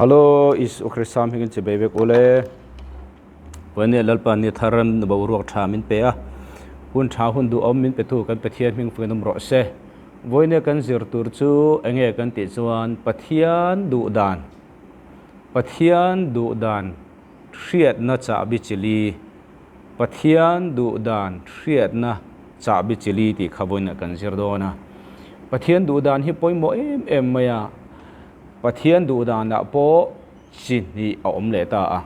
Hallo Isu Krista hmingin chi bei vek ule. Puan Lalpa ni tharan boruak tha min pe a. Hun tha hun duhawm min petu kan Pathian hming fakin awm rawh se. Vawinia kan zir tur chu enge kan tih chuan Pathian duh dan Pathian duh dan hriatna chahbi chili Pathian duh dan hriatna chahbi chili tih kha vawiinah kan zir dawn a. Pathian duh dan hi pawimawh em em mai a, Pathian duh danah pawh chi hnih a awm leh ta a.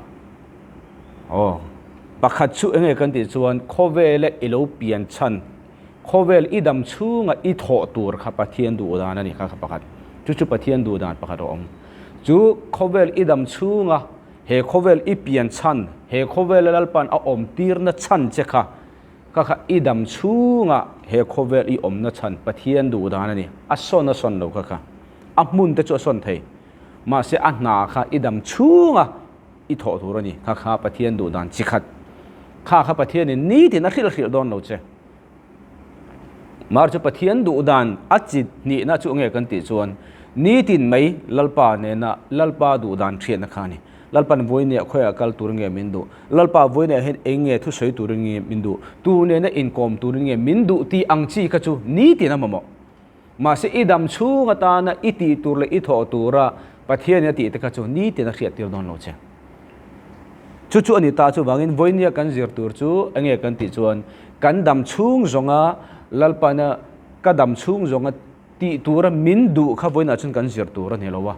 Aw, pakhat chu enge kan tih chuan khawvela i lo pian chhan, khawvel i dam chhunga i thawh tur kha Pathian duh dan a ni kha kha pakhat. Chu chu Pathian duh dan pakhat a awm. Chu khawvel i dam chhunga He khawvel i pian chhan, he khawvela Lalpan a awm tirna chhan che kha, kha kha i dam chhunga he khawvel i awmna chhan Pathian duh dan a ni. A sawn a sawn lo kha kha. A hmun te chu a sawn thei. Mahse a hna kha i dam chhunga i thawh tur a ni. Kha kha Pathian duh dan chi khat. Kha kha Pathianin nitin a hrilh hrilh dawn lo che. Mar chu Pathian duh dan a chi hnihna chu nge kan tih chuan nitin mai Lalpa nena Lalpa duh dan hriatna kha a ni. Lalpan vawinia khawiah kal tur nge min duh? Lalpa vawinia hian eng nge thusawi turin nge min duh? Tu nena inkawm turin nge min duh tih ang chi kha chu nitin a mamawh. Mahse i dam chhung atana i tih tur leh i thawh tura Pathianin a tih te kha chu nitin a hriattir dawn lo che. Chu chu a ni ta chuvangin vawinia kan zir tur chu enge kan tih chuan kan dam chhung zawnga Lalpana ka dam chhung zawnga tih tura min duh kha vawiinah chuan kan zir tur a ni lo a.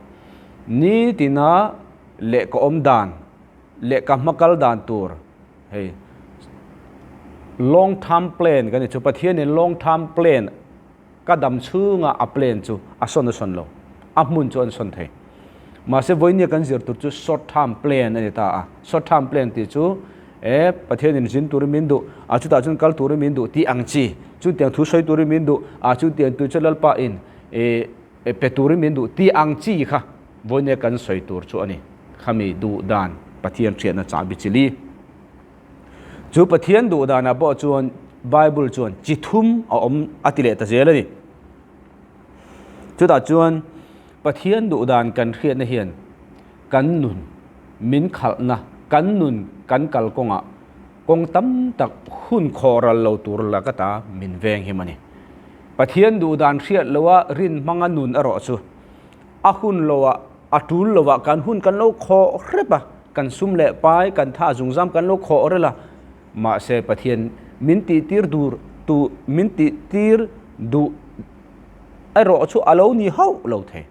Nitina leh ka awm dan leh ka hma kal dan tur hei long term plan kan ni chu Pathianin long term plan ka dam chhunga a plan chu a sawn a sawn lo, a hmun chu an sawn thei. Mahse vawinia kan zir tur chu short term plan a ni ta a, short term plan tih chu e Pathianin zin turin min duh, a chutah chuan kal turin min duh tih ang chi, chutiang thu sawi turin min duh, a chutiang tui chu Lalpa in e pe turin min duh tih ang chi kha vawinia kan sawi tur chu a ni. Khami duh dan Pathian hriatna chahbi chili. Chu Pathian duh danah pawh chuan Bible chuan chi thum a awm a ti leh ta zel a ni. Chutah chuan Pathian duh dan kan hriatna hian kan nun min khalhna, kan nun kan kal kawngah kawng tam tak hun khawhral lo tur laka ta min veng him a ni. Pathian duh dan hriat loha rin hmanga nun erawh chu a hun loah, a tul loah kan hun kan lo khawh hrep a, kan sum leh pai, kan tha zungzam kan lo khawh rel a, mahse Pathian min tihtir dur tu min tihtir duh erawh chu a lo ni hauh lo thei.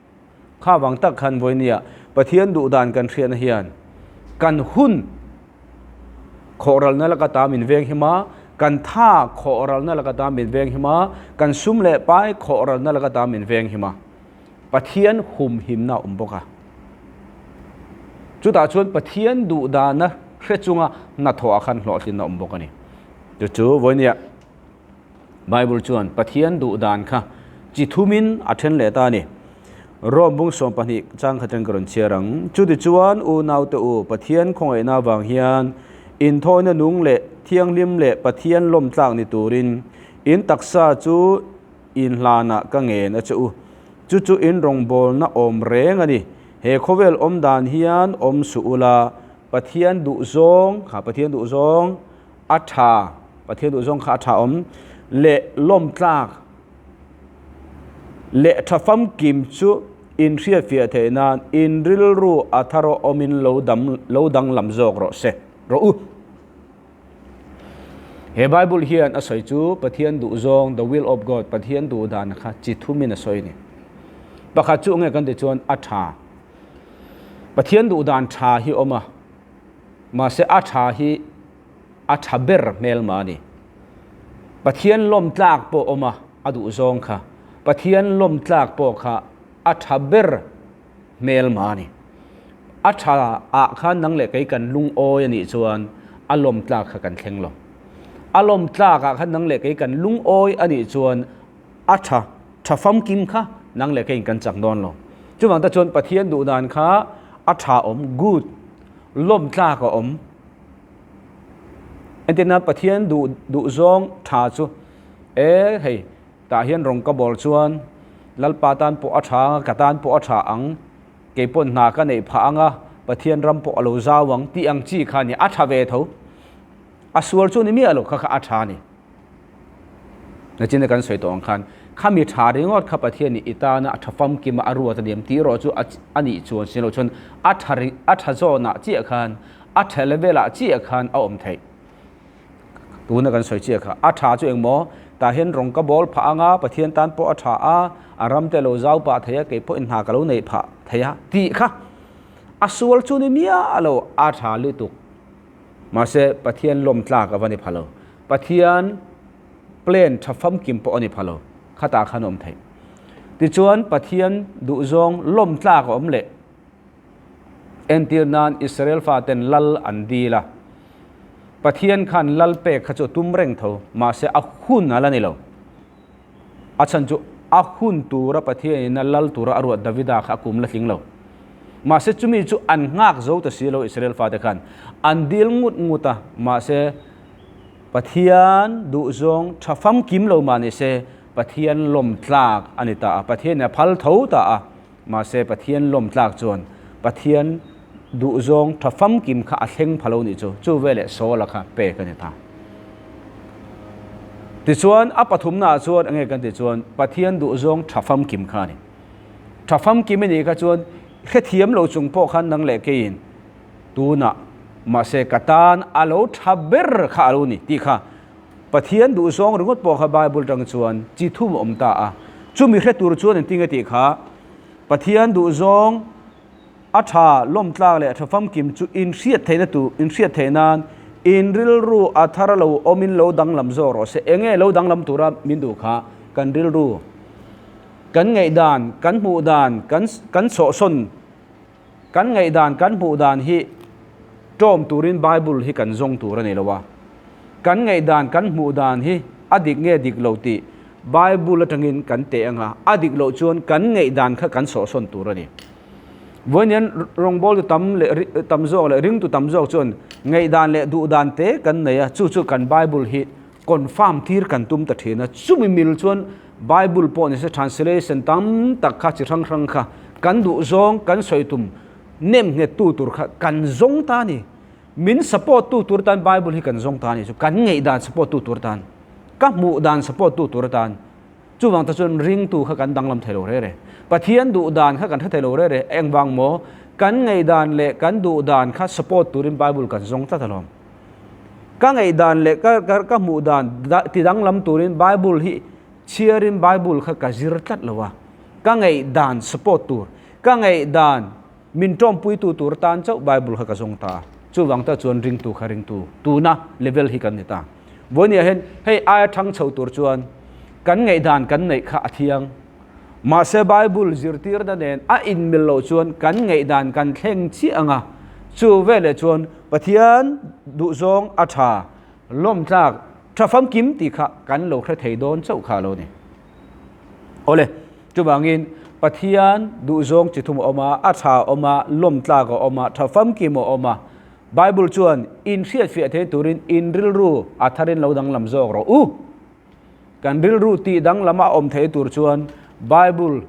Kha vang tak khan vawinia Pathian duh dan kan hriatna hian kan hun khawhralna laka ta min veng him a, kan tha khawhralna laka ta min veng him a, kan sum leh pai khawhralna laka ta min veng him a. Pathian humhimna a awm bawk a. Chutah chuan Pathian duhdana hre chunga hnathawh ah khan hlawhtlinna a awm bawk a ni. Chu chu vawinia Bible chuan Pathian duhdan kha chi thumin a then leh ta a ni. Rome bung 12 chang kha ten ka rawn chhiar ang. Chutichuan unaute u, Pathian khawngaihna avang hian inthawina nung leh thianghlim leh Pathian lawmtlak ni turin in taksa chu Inhlanah ka ngen a che u. Chu chu in rawngbawlna awm reng a ni. He khawvel awm dan hian awm suh ula, Pathian duhzawng kha Pathian duhzawng a tha, Pathian duhzawng kha a tha awm leh lawmtlak leh tha famkim chu in hriatfiah theih nan in rilru a thar awmin lo dam lo danglam zawk rawh se rawh u. He Bible hian a sawi chu Pathian duhzawng, the will of God, Pathian duh dan kha chi thumin a sawi a ni. Pakhat chu nge kan tih chuan a tha. Pathian duh dan tha hi awm a, mahse a tha hi a tha ber hmel mah a ni. Pathian lawm tlak pawh awm a, a duhzawng kha. Pathian lawm tlak pawh kha a tha ber hmel mah a ni. A tha ah khan nang leh kei kan lungawi a nih chuan a lawm tlak kha kan thleng lo. A lawm tlak ah khan nang leh kei kan lungawi a nih chuan a tha tha famkim kha nang leh keiin kan chak dawn lo. Chuvang ta chuan Pathian duh dan kha a tha awm, good, lawm tlak a awm. Entirna Pathian duh duh zawng tha chu e hei Tah hian rawng ka bawl chuan Lalpa tan pawh a tha ang a, ka tan pawh a tha ang. kei pawn hna ka neih phah anga Pathian ram pawh a lo zau ang tih ang chi kha a ni, a tha ve tho. A sual chu ni miah lo kha kha a tha a ni. Nachina kan sawi tawh ang khan khami tha ringawt kha Pathian i tana a tha famkim a a ruat a ni em tih erawh chu a nih chuan si loh chuan a tha a tha zawnah chiah khan a tha level ah chiah khan a awm theih. Tuna kan sawi chiah kha a tha chu engmaw tah hian rawng ka bawl phah anga Pathian tan pawh a tha a, a ram te lo zau pah thei a kei pawh in hna ka lo neih phah thei a tih kha a sual chu ni miah lo a tha lutuk. Mahse Pathian lawm tlak a va ni pha lo. Pathian plan tha famkim pawh a ni pha lo. Khatah khan a awm theih. Tichuan Pathian duhzawng lawm tlak a awm leh. Entir nan Israel faten lal an dil a. Pathian khan lal pek kha chu a tum reng tho. Mahse a hun a la ni lo. A chhan chu a hun tura Pathianin a lal tura a ruat Davida kha a kum la tling lo. Mahse chumi chu an nghak zo ta si lo Israel fate khan. An dil ngut ngut a, mahse Pathian duhzawng tha famkim lo mah ni se Pathian lawm tlak a ni ta a, Pathianin a phal tho ta a, mahse Pathian lawm tlak chuan Pathian duhzawng tha famkim kha a thleng pha lo nih chu, chu veleh Saula kha pek a ni ta. Tichuan a pathumnaah chuan enge kan tih chuan Pathian duhzawng tha famkim kha a ni. Tha famkim i nih kha chuan hrethiam lo chung pawh khan nang leh keiin tunah mahse ka tan a lo tha ber kha a lo ni tih kha Pathian duhzawng ringawt pawh kha Bible tang chuan chi thum a awm ta a. Chumi hre tur chuan engtin nge tih kha Pathian duhzawng a tha lawmtlak leh tha famkim chu inhriat theihna tur inhriat theih nan in rilru a thar lo awmin lo danglam zawk rawh se. Enge lo danglam tura min duh kha kan rilru kan ngaihdan kan hmuh dan kan kan sawhsawn Kan ngaihdan, kan hmuh dan hi ṭawm turin Bible hi kan zawng tur a ni lo a. Kan ngaihdan, kan hmuh dan hi a dik nge dik lo tih Bible aṭangin kan teh ang a, a dik loh chuan kan ngaihdan kha kan sawhsawn tur a ni. Vawiin rawngbawltu tam leh tam zawk leh ringtu tam zawk chuan ngaihdan leh duhdan te kan nei a, chu chu kan Bible hi confirm tir kan tum ta thin a, chumi mil chuan Bible pawh nise translation tam tak kha chi hrang hrang kha kan duh zawng kan sawi tum nem nghet tu tur kha kan zawng ta a ni. Min support tu tur tan Bible hi kan zawng ta a ni chu kan ngaihdan support tu tur tan ka hmuh dan support tu tur atan chuvang te chuan ringtu kha kan danglam thei lo re re. Pathian duh dan kha kan hre thei lo re re engvang maw kan ngaihdan leh kan duh dan kha support turin Bible kan zawng tlat alawm. Ka ngaihdan leh ka ka hmuh dan ti danglam turin Bible hi chhiarin Bible kha ka zir tlat lo a, ka ngaihdan support tur, ka ngaihdan min tawmpuitu tur tan chauh Bible kha ka zawng ta a, chuvang tak chuan ringtu kha ringtu tuna level hi kan ni ta. Vawinia hian hei aia thang chho tur chuan kan ngaihdan kan neih kha a thiang. Mahse Bible zirtirna nen a inmil loh chuan kan ngaihdan kan thleng chiah ang a, chu veleh chuan Pathian duhzawng a tha, lawmtlak, tha famkim tih kha kan lo hre thei dawn chauh kha a lo ni. Awle, chuvangin Pathian duhzawng chi thum a awm a, a tha a awm a, lawmtlak a awm a, tha famkim a awm a. Bible chuan inhriatfiah thei turin in rilru a tharin lo danglam zawk rawh u. Kan rilru tih danglam a awm thei tur chuan Bible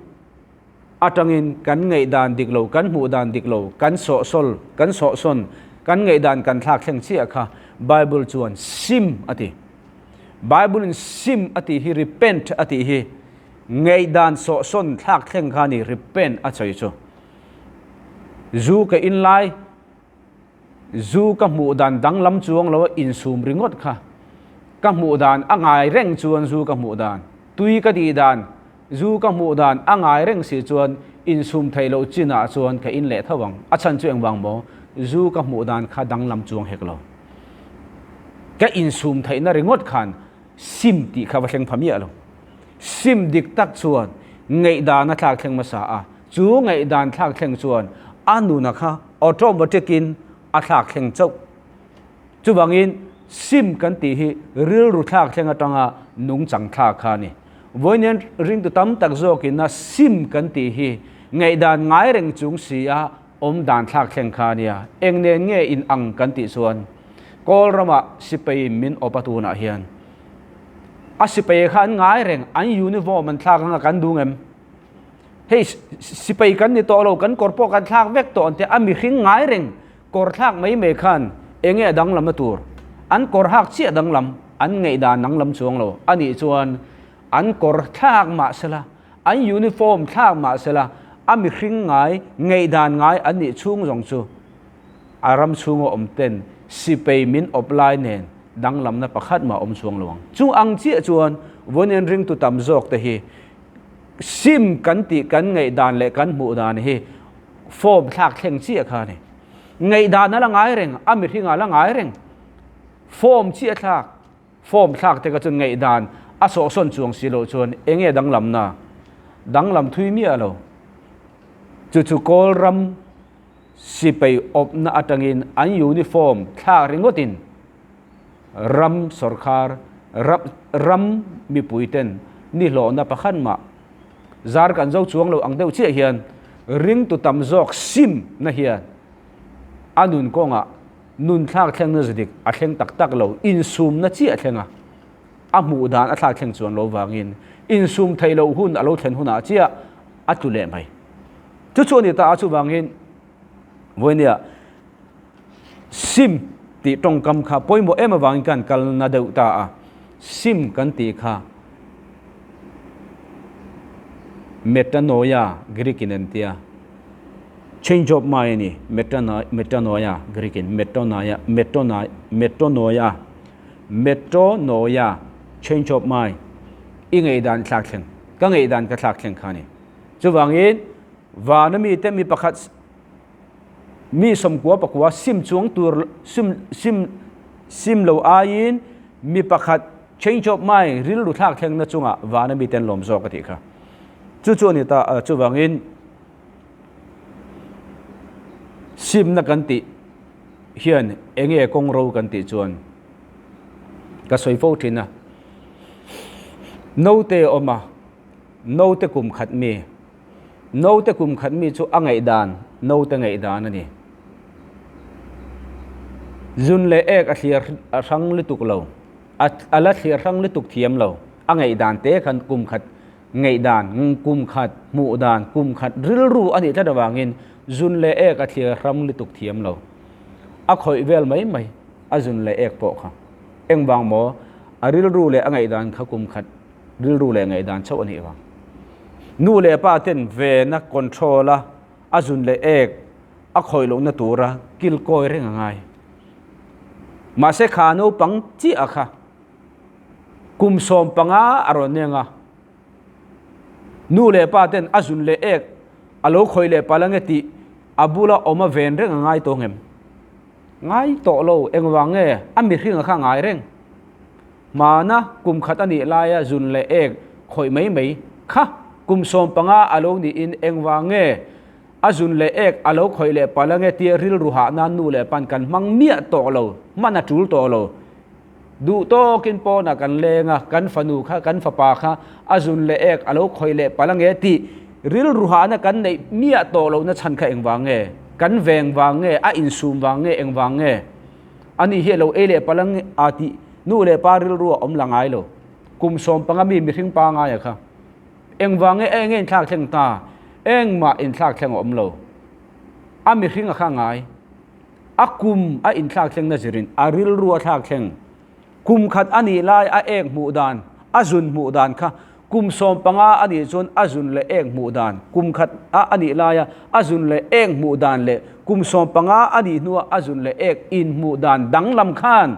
atangin kan ngaihdan dik lo, kan hmuh dan dik lo, kan sawhsawl, kan sawhsawn, kan ngaihdan kan thlak thleng chiah kha Bible chuan sim a ti. Bible in sim a tih hi repent a tih hi ngaihdan sawhsawn thlak thleng kha a ni repent a sawi chu. Zu ka in lai. Zu ka hmuh dan danglam chuang lo a insum ringawt kha. Ka hmuh dan a ngai reng chuan zu ka hmuh dan, tui ka tih dan, zu ka hmuh dan a ngai reng si chuan insum theih loh chinah chuan ka in leh tho ang. A chhan chu engvang maw? Zu ka hmuh dan kha danglam chuang hek lo. Ka insum theihna ringawt khan sim tih kha va thleng pha miah lo. Sim dik tak chuan ngaihdan a thlak thleng hmasa a, chu ngaihdan thlak thleng chuan a nuna kha automatic in a thlak thleng chauh. Chuvangin sim kan tih hi rilru thlak thleng atanga nungchang thlak kha a ni. Vawiin ringtu tam tak zawkin a sim kan tih hi ngaihdan ngai reng chung si a awm dan thlak thleng kha a nia. Eng nen nge in ang kan tih chuan Kawl ramah sipai min awp a tunah hian a sipai kha an ngai reng, an uniform an thlak anga kan duh ngem? Hei sipai kan ni tawh lo, kan kawr pawh kan thlak vek tawh an tia, a mihring ngai reng kawr thlak mai mai khan enge a danglam a tur? An kawr hak chiah danglam, an ngaihdan danglam chuang lo a nih chuan an kawr thlak mah sela, an uniform thlak mah sela, a mihring ngai, ngaihdan ngai an nih chhung zawng chu a ram chhunga awm ten sipai min awp lai nen danglamna pakhat mah awm chuang lo ang. Chung ang chiah chuan vawiin ringtu tam zawk te hi sim kan tih kan ngaihdan leh kan hmuh dan hi form thlak thleng chiah kha a ni. Ngaihdan a la ngai reng, a mihring a la ngai reng. Form chiah thlak, form thlak te kha chuan ngaihdan a sawhsawn chuang si loh chuan eng nge danglamna? Danglam thui miah lo. Chu chu Kawl ram sipai awpna atangin an uniform thlak ringawtin ram sawrkhar, ram mipui ten nihlawhna pakhat mah zar kan zo chuang lo ang deuh chiah hian ringtu tam zawk sim na hian a nun kawngah nun thlak thlengna zidik a thleng tak tak lo, insumna chiah a thleng a, a hmuh dan a thlak thleng chuan lo vangin insum theih loh hun a lo thlen hunah chiah a tlu leh mai. Chu chu a ni ta a, chuvangin vawinia sim tih tawngkam kha pawimawh em avangin kan kalna deuh ta a, sim kan tih kha metanoia Greek in an tia, change of mind a ni, metanoia Greek in metanoia metanoia metanoia change of mind i ngaihdan thlak thleng ka ngaihdan ka thlak thleng kha a ni. Chuvangin vana mite mi pakhat Mi 99 sim chuang tur sim sim sim lo aiin mi pakhat change of mind rilru thlak thlengna chungah vana miten lawm zawk a tih kha. Chu chu a ni ta chuvangin simna kan tih hian enge kawng ro kan tih chuan ka sawi fo thin a. Naute awm a, naute kum khat mi Naute kum khat mi chu a ngaihdan, naute ngaihdan a ni. Zun leh ek a thliar a hrang lutuk lo, a la thliar hrang lutuk thiam lo. A ngaihdan te khan kum khat ngaihdan, kum khat hmuh dan, kum khat rilru a nih tlat avangin zun leh ek a thliar hrang lutuk thiam lo. A khawih vel mai mai a zun leh ek pawh kha. Engvang maw? A rilru leh a ngaihdan kha kum khat rilru leh ngaihdan chauh a nih vang. Nu leh pa ten vena control a, a zun leh ek a khawih lohna tura kil kawi reng a ngai. Mahse kha naupang chiah kha kum 15 a rawn neng a, nu leh pa ten a zun leh ek a lo khawih leh palh ange tih a bula awm a ven reng a ngai tawh ngem? Ngai tawh lo, engvang nge a mihring a kha ngai reng? Hmana kum khat a nih laia zun leh ek khawih mai mai kha kum 15 a lo niin engvang nge a zun leh ek a lo khawih leh palh ange tia rilru hah nan nu leh pan kan hmang miah tawh lo, hman a tul tawh lo. Duh tawkin pawnah kan leng a, kan fanu kha, kan fapa kha a zun leh ek a lo khawih leh palh ange tih rilru hahna kan neih miah tawh lohna chhan kha engvang nge? Kan veng vang nge? A insum vang nge? Engvang nge? A ni hi a lo ei leh palh ang a tih nu leh pa rilru a awm la ngai lo. Kum 15 mi mihring pa ngaia kha engvang nge eng nge inthlak thleng ta? Engmah inthlak thleng a awm lo. A mihring a kha ngai. A kum a inthlak thleng na zirin a rilru a thlak thleng. Kum khat a nih lai a ek hmuh dan, a zun hmuh dan kha kum 15 a nih chuan a zun leh ek hmuh dan, kum khat a a nih laia a zun leh ek hmuh dan leh kum 15 a nih hnua a zun leh ek inhmuh dan danglam khan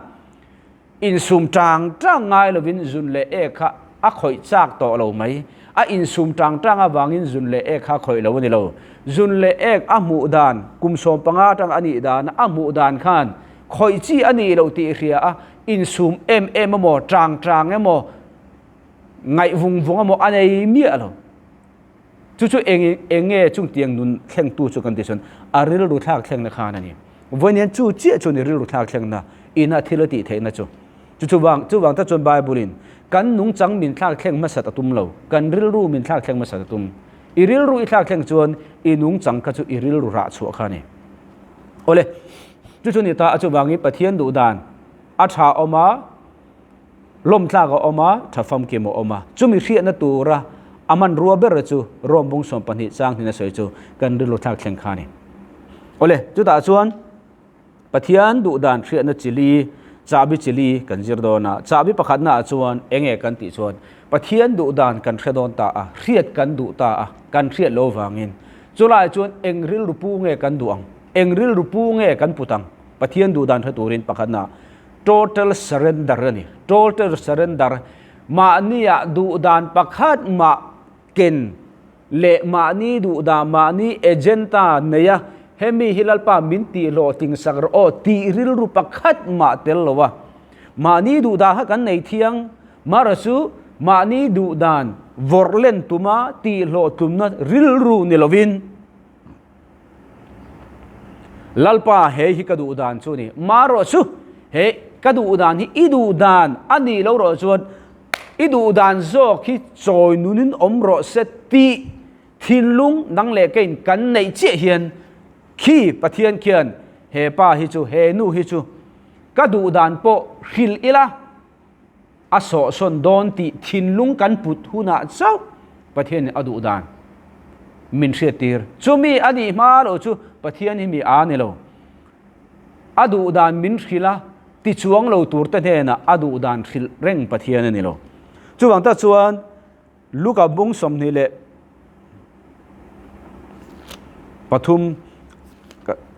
insum tang tang ngai lovin zun leh ek kha a khawih chak tawh lo mai. A insum tang tang avangin zun leh ek kha a khawih lo a ni lo. Zun leh ek a hmuh dan kum 15 atang a nih dan a hmuh dan khan Khawih chi a nih loh tih hria a, insum em em emaw, tang tang emaw, ngaih vung vung emaw a nei miah lo. Chu chu eng eng nge chung tiang nun thlengtu chu kan ti chuan a rilru thlak thlengna khan a ni. Vawiin chu chiah chu ni rilru thlak thlengna ina thil a tih theihna chu. Chu chuvang chuvang tak chuan Bible in kan nungchang min thlak thleng hmasat a tum lo, kan rilru min thlak thleng hmasat a tum. I rilru i thlak thleng chuan i nungchang kha chu i rilru rah chhuah kha a ni. Awle, chu chu ni ta a chuvangin Pathian duh dan a tha awm a, lawmtlak a awm a, tha famkim a awm a. Chumi hriatna tura A hmanrua ber chu Rome bung 12 chang hnin a sawi chu kan rilru thlak thleng kha a ni. Awle, chutah chuan Pathian duhdan hriatna chili, chahbi chili kan zir dawn a. Chahbi pakhatnaah chuan enge kan tih chuan Pathian duhdan kan hre dawn ta a, hriat kan duh ta a, kan hriat lo vangin. Chulai chuan eng rilru pu nge kan duh ang? Eng rilru pu nge kan put ang? Pathian duhdan hre turin pakhatnaah total surrender a ni. Total surrender, mahnia duhdan pakhat mah ken leh mahni duhdah mahni agenda neia hemi hi Lalpa min tih hlawhtling sak rawh aw tih rilru pakhat mah tel lo a. Mahni duhdah kha kan nei thiang, mara chu mahni duhdan vawrh len tuma tih hlawhtlumna rilru ni lovin, Lalpa he hi ka duh dan chu ni. Marawh chu he ka duh dan hi i duh dan a nih lo rawh chuan i duh dan zawk hi chawi nunin awm rawh se tih thinlung nang leh keiin kan neih chiah hian khi Pathian khian he pa hi chu he nu hi chu ka duh dan pawh hrilh ila a sawhsawn dawn tih thinlung kan put hunah chauh Pathianin a duh dan min hriattir. Chumi a nih hma loh chu Pathian hi mi a ni lo. A duh dan min hrilh a, tichuang lo turte hnenah a duh dan hrilh reng Pathian a ni lo. Chuvang tak chuan Luka bung 23,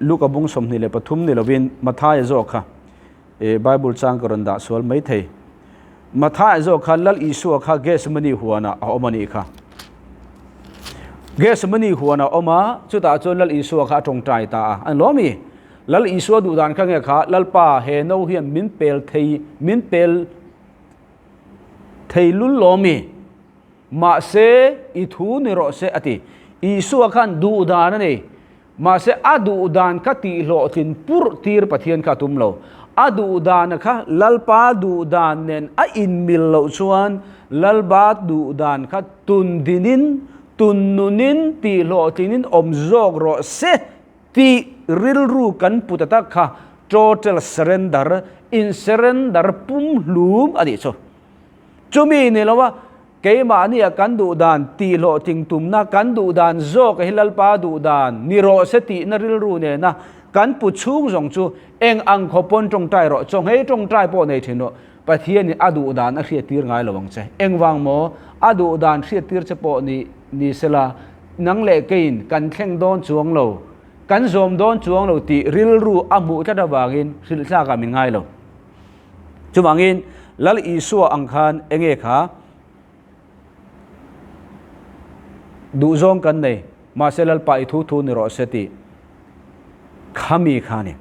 Luka bung 23 ni lovin Mathaia zawk kha e Bible chang ka rawn dah sual mai thei. Mathaia zawk kha Lal Isua kha Gethsemane huanah a awm a nih kha. Gethsemane huanah a awm a, chutah chuan Lal Isua kha a tawngtai ta a, an lawm i. Lal Isua duh dan kha nge kha Lalpa he no hian min pel thei, min pel Thei lul lo mi? Mahse, i thu ni rawh se, a ti. Isua khan duh dan a nei. Mahse, a duh dan kha tihhlawhtlin purh tir Pathian kha a tum lo. A duh dana kha Lalpa duh dan nen a inmil loh chuan Lalpa duh dan kha tun dinin, tun nunin, tihhlawhtlinin awm zawk rawh se Tih rilru kan pu ta tak kha total surrender, in surrender pumhlum a nih chu. Chumi ni lo a, keimahnia kan duh dan tih hlawhtling tumna, kan duh dan zawk hi Lalpa duh dan ni rawh se tihna rilru nena kan pu chhung zawng chu eng ang khaw pawn tawngtai rawh, chawnghei tawngtai pawh nei thin rawh, Pathianin a duh dan a hriattir ngai lo ang che. Engvang maw? A duh dan hriattir che pawh ni ni sela, Nang leh keiin kan thleng dawn chuang lo, kan zawm dawn chuang lo tih rilru a hmuh tlat avangin hrilh thlakah min ngai lo. Chuvangin Lal Isua ang khan enge kha duhzawng kan nei, mahse Lalpa i thu thu ni rawh se tih kha mi kha a ni.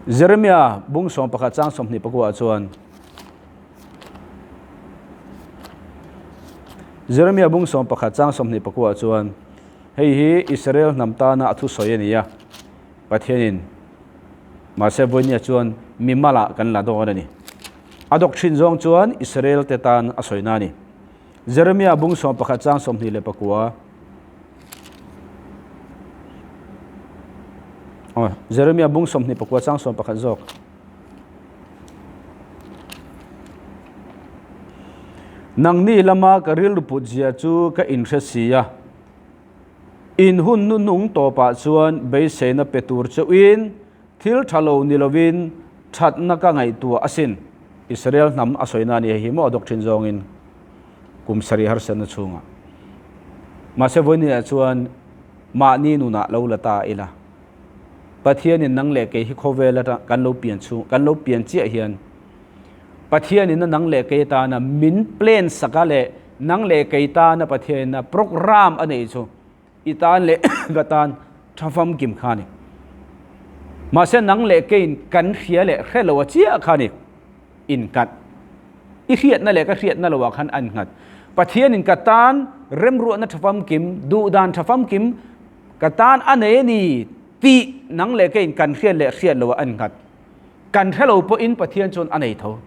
Jeremia bung 11 chang 24 chuan Jeremia bung 11 chang 24 chuan hei hi Israel hnam tana a thusawi a ni a, Pathianin mahse vawinia chuan mi malah kan la dawn a ni. A dawk thin zawng chuan Israel te tan a sawina a ni. Jeremia bung 11 chang 24 Oh, Jeremia bung 24 chang 11 zawk. Nangni lama ka rilru put zia chu ka inhre si a, in hun hnuhnung tawpah chuan beiseina pe tur chauhin thil tha lo ni lovin thatna ka ngaihtuah asin. Israel hnam a sawina a ni hei hi maw a dawk thin zawngin kum sarih harsatna chhungah. Mahse vawiin ah chuan mahni nunah lo la ta ila. Pathianin nang leh kei hi khawvel atang kan lo pian chhung kan lo pian chiah hian Pathianin a nang leh kei atana min plan saka leh nang leh kei tana Pathianin a program a neih chu i tan leh ka tan tha famkim kha a ni. Mahse nang leh keiin kan hria leh hre lo a chiah kha a ni. Innghat. I hriatna leh ka hriatna lo ah khan a innghat. Pathianin ka tan remruahna tha famkim, duhdan tha famkim Ka tan a nei a ni tih nang leh keiin kan hriat leh hriat lo a innghat. Kan hre lo pawhin Pathian chuan a nei tho.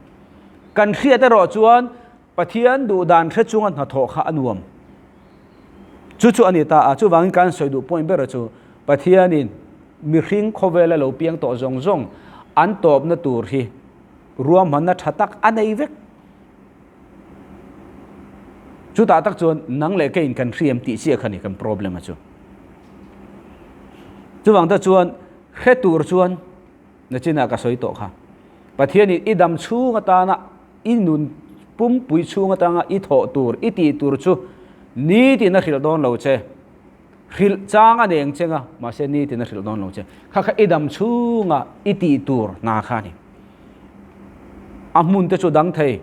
Kan hriat erawh chuan Pathian duhdan hre chunga hnathawh kha a nuam. Chu chu a ni ta a, chuvangin kan sawi duh point ber chu Pathianin mihring khawvela lo piang tawh zawng zawng an tawpna tur hi ruahmanna tha tak a nei vek. Chutah tak chuan nang leh keiin kan hriam tih chiah kha ni kan problem a chu. Chuvang te chuan hre tur chuan nachinah ka sawi tawh kha. Pathianin i dam chhung atana i nun pumpui chhung atanga i thawh tur, i tih tur chu nitin a hrilh dawn lo che. Hrilh chang a neng cheng a, mahse nitin a hrilh dawn lo che. Kha kha i dam chhunga i tih tur hna kha a ni. A hmun te chu dang thei.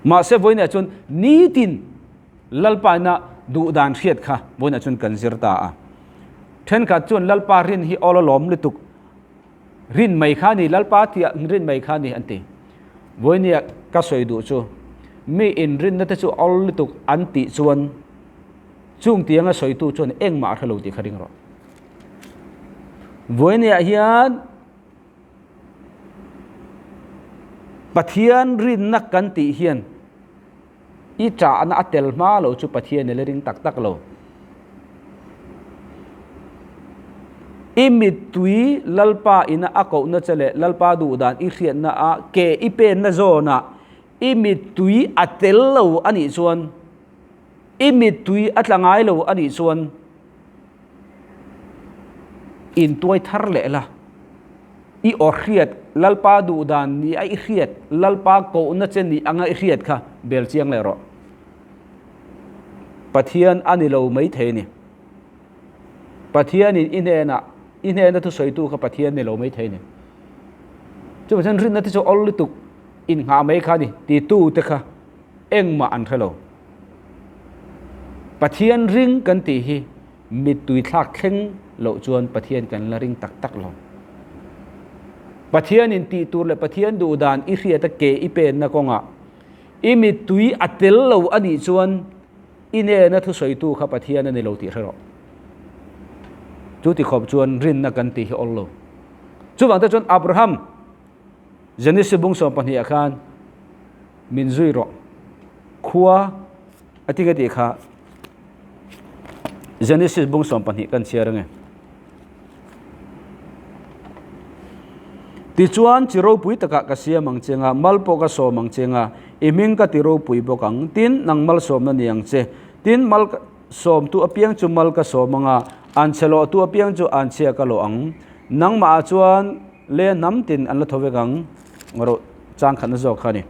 Mahse vawiinah chuan nitin Lalpa ina duh dan hriat kha vawiinah chuan kan zir ta a. Thenkhat chuan Lalpa rin hi awl alawm lutuk, rin mai kha ni, Lalpa tia rin mai kha ni an ti. Vawiinia ka sawi duh chu mi inrinna te chu awl lutuk an tih chuan chung tianga sawitu chuan engmah a hre lo tih kha ring rawh. Vawiiniah hian Pathian rinna kan tih hian i ṭahna a tel hma lo chu Pathian i la ring tak tak lo. I mittui Lalpa ina a kohna che leh Lalpa duhdan i hriatna a ke i penna zawnah i mittui a tel lo a nih chuan, i mittui a tla ngai lo a nih chuan intuai thar leh la. I aw hriat, Lalpa duhdan ni a i hriat, Lalpa kohna che ni anga i hriat kha bel chiang leh rawh. Pathian a ni lo maithei a ni. Pathianin i hnenah, i hnena thusawitu kha Pathian ni lo maithei a ni. Chuvang chuan rinna te chu awl lutuk innghah mai kha a ni titu te kha engmah an hre lo. Pathian ring kan tih hi mittui thlak thleng loh chuan Pathian kan la ring tak tak lo. Pathianin tih tur leh Pathian duh dan i hriata ke i penna kawngah i mittui a tel lo a nih chuan i nena thusawitu kha Pathian a ni lo tih hre rawh. Chu ti khawp chuan rinna kan tih hi awl lo. Chuvang te chuan Abraham Genesis bung 12 ah khan min zui rawh khua a ti ka tih kha Genesis bung 12 kan chhiar ange. Tichuan chi ropui takah ka siam ang che nga, mal pawh ka sawm ang che nga, i hming ka ti ropui bawk ang, tin nang malsawmna ni ang che. Tin mal sawmtu apiang chu mal ka sawm anga, anchhe lawhtu apiang chu anchhia ka lawh ang. Nangmah ah chuan le hnam tin an la tho vek ang, rawh chang khatna zawk kha a ni.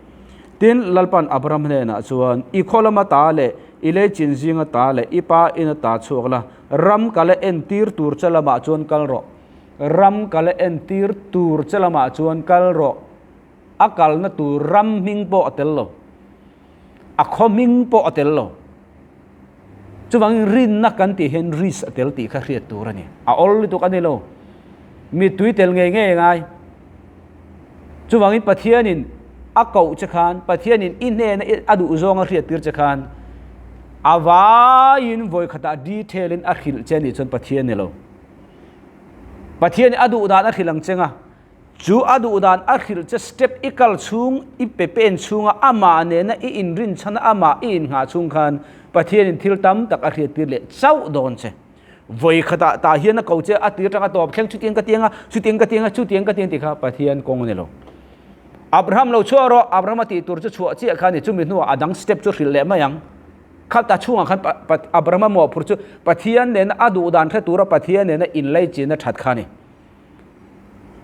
Tin, Lalpa'n Abraham hnenah chuan, I khaw lama ta leh i lei chin zinga ta leh i pa ina ta chhuak la, ram ka la entir tur che lamah chuan kal rawh. Ram ka la entir tur che lamah chuan kal rawh. A kalna tur ram hming pawh a tel lo. A khaw hming pawh a tel lo. Chuvangin rinna kan tih hian risk a tel tih kha hriat tur a ni. A awl lutuk a ni lo. Mittui tel ngei ngei a ngai. Chuvangin Pathianin a koh che khan, Pathianin i hnena a duh zawng a hriat tir che khan, a vaiin vawi khatah detail in a hrilh che nih chuan Pathian ni lo. Pathianin a duh dan a hrilh ang cheng a, chu a duh dan a hrilh che step i kal chhung, i pe pen chhunga amah nena i inrinchhana amah i innghah chhung khan Pathianin thil tam tak a hriat tir leh chauh dawn che. Vawi khatah tah hian a ko che a tir tanga tawp thleng chutiang ka tiang a, chutiang ka tiang a, chutiang ka tiang tih kha Pathian kawng a ni lo. Abraham lo chhuah rawh, Abraham a tih tur chu chhuah chiah kha a ni, chumi hnuah a dang step chu hrilh leh mai ang. Kha ta chhungah khan Abraham a mawhphur chu Pathian nena a duh dan hre tura Pathian nena inlaichin a that kha a ni.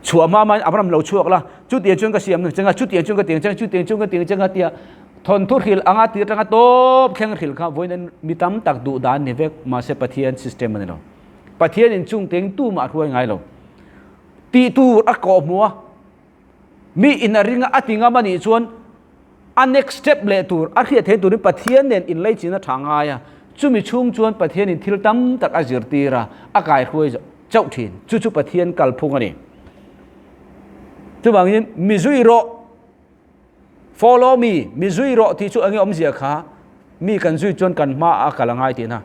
Chhuah hma hmain Abraham lo chhuak la, chutiang chuan ka siam ang chenga, chutiang chuan ka tiang chenga, chutiang chuan ka tiang chenga tia thawnthu hrilh anga tir tanga tawp thleng hrilh kha vawiin mi tam tak duh dan ni vek, mahse Pathian system a ni lo. Pathian in chung teng tumah a hruai ngai lo. Tih tur a kawh hmu a, mi in a ring a, a ti ngam a nih chuan a next step leh tur a hriat theih turin Pathian nen inlaichin a tha ngai a, chumi chhung chuan Pathian in thil tam tak a zirtir a, a kaihruai chauh thin. Chu chu Pathian kalphung a ni. Chuvangin mi zui rawh, follow me, mi zui rawh tih chu enge awmzia kha, mi kan zui chuan kan hma a kal a ngai tihna.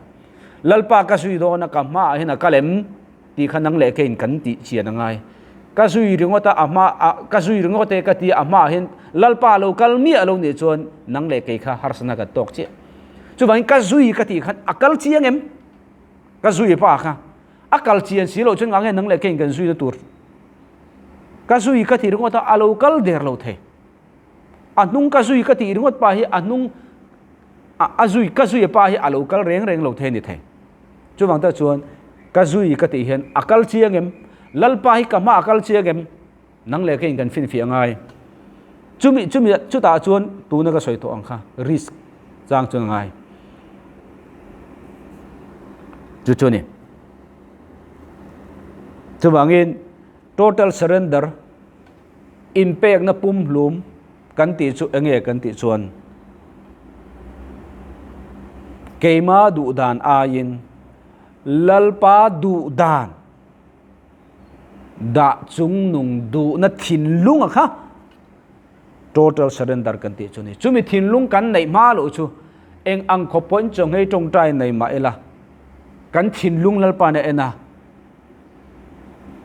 Lalpa ka zui dawn a, ka hma ah hian a kal em? Tih kha nang leh keiin kan tih chian a ngai. Ka zui ringawt a, a hma a, ka zui ringawt e ka ti a, a hmaah hian Lalpa lo kal miah lo nih chuan nang leh kei kha harsatna kan tawk chiah. Chuvangin ka zui ka tih khan a kal chiang em? Ka zui pa kha a kal chian si loh chuan ngang nge nang leh keiin kan zuina tur? Ka zui ka ti ringawt a, a lo kal der lo thei. A hnung ka zui ka tih ringawt pa hi a hnung a zui ka zui pa hi a lo kal reng reng lo thei a ni thei. Chuvang tak chuan ka zui ka tih hian a kal chiang em? Lalpa hi ka hma a kal chiang em? Nang leh keiin kan finfiah ngai. Chumi chumi chutah chuan tuna ka sawi tawh ang kha risk chang chuan a ngai. Chu chu a ni. Chuvangin total surrender inpekna pumhlum kan tih chu enge kan tih chuan keima duh dan aiin Lalpa duh dan dah chungnung duhna thinlung a kha total surrender kan tih chu ni. Chumi thinlung kan neih hma loh chu eng ang khawp pawhin chawnghei tawngtai nei mah ila kan thinlung Lalpa nen a en a,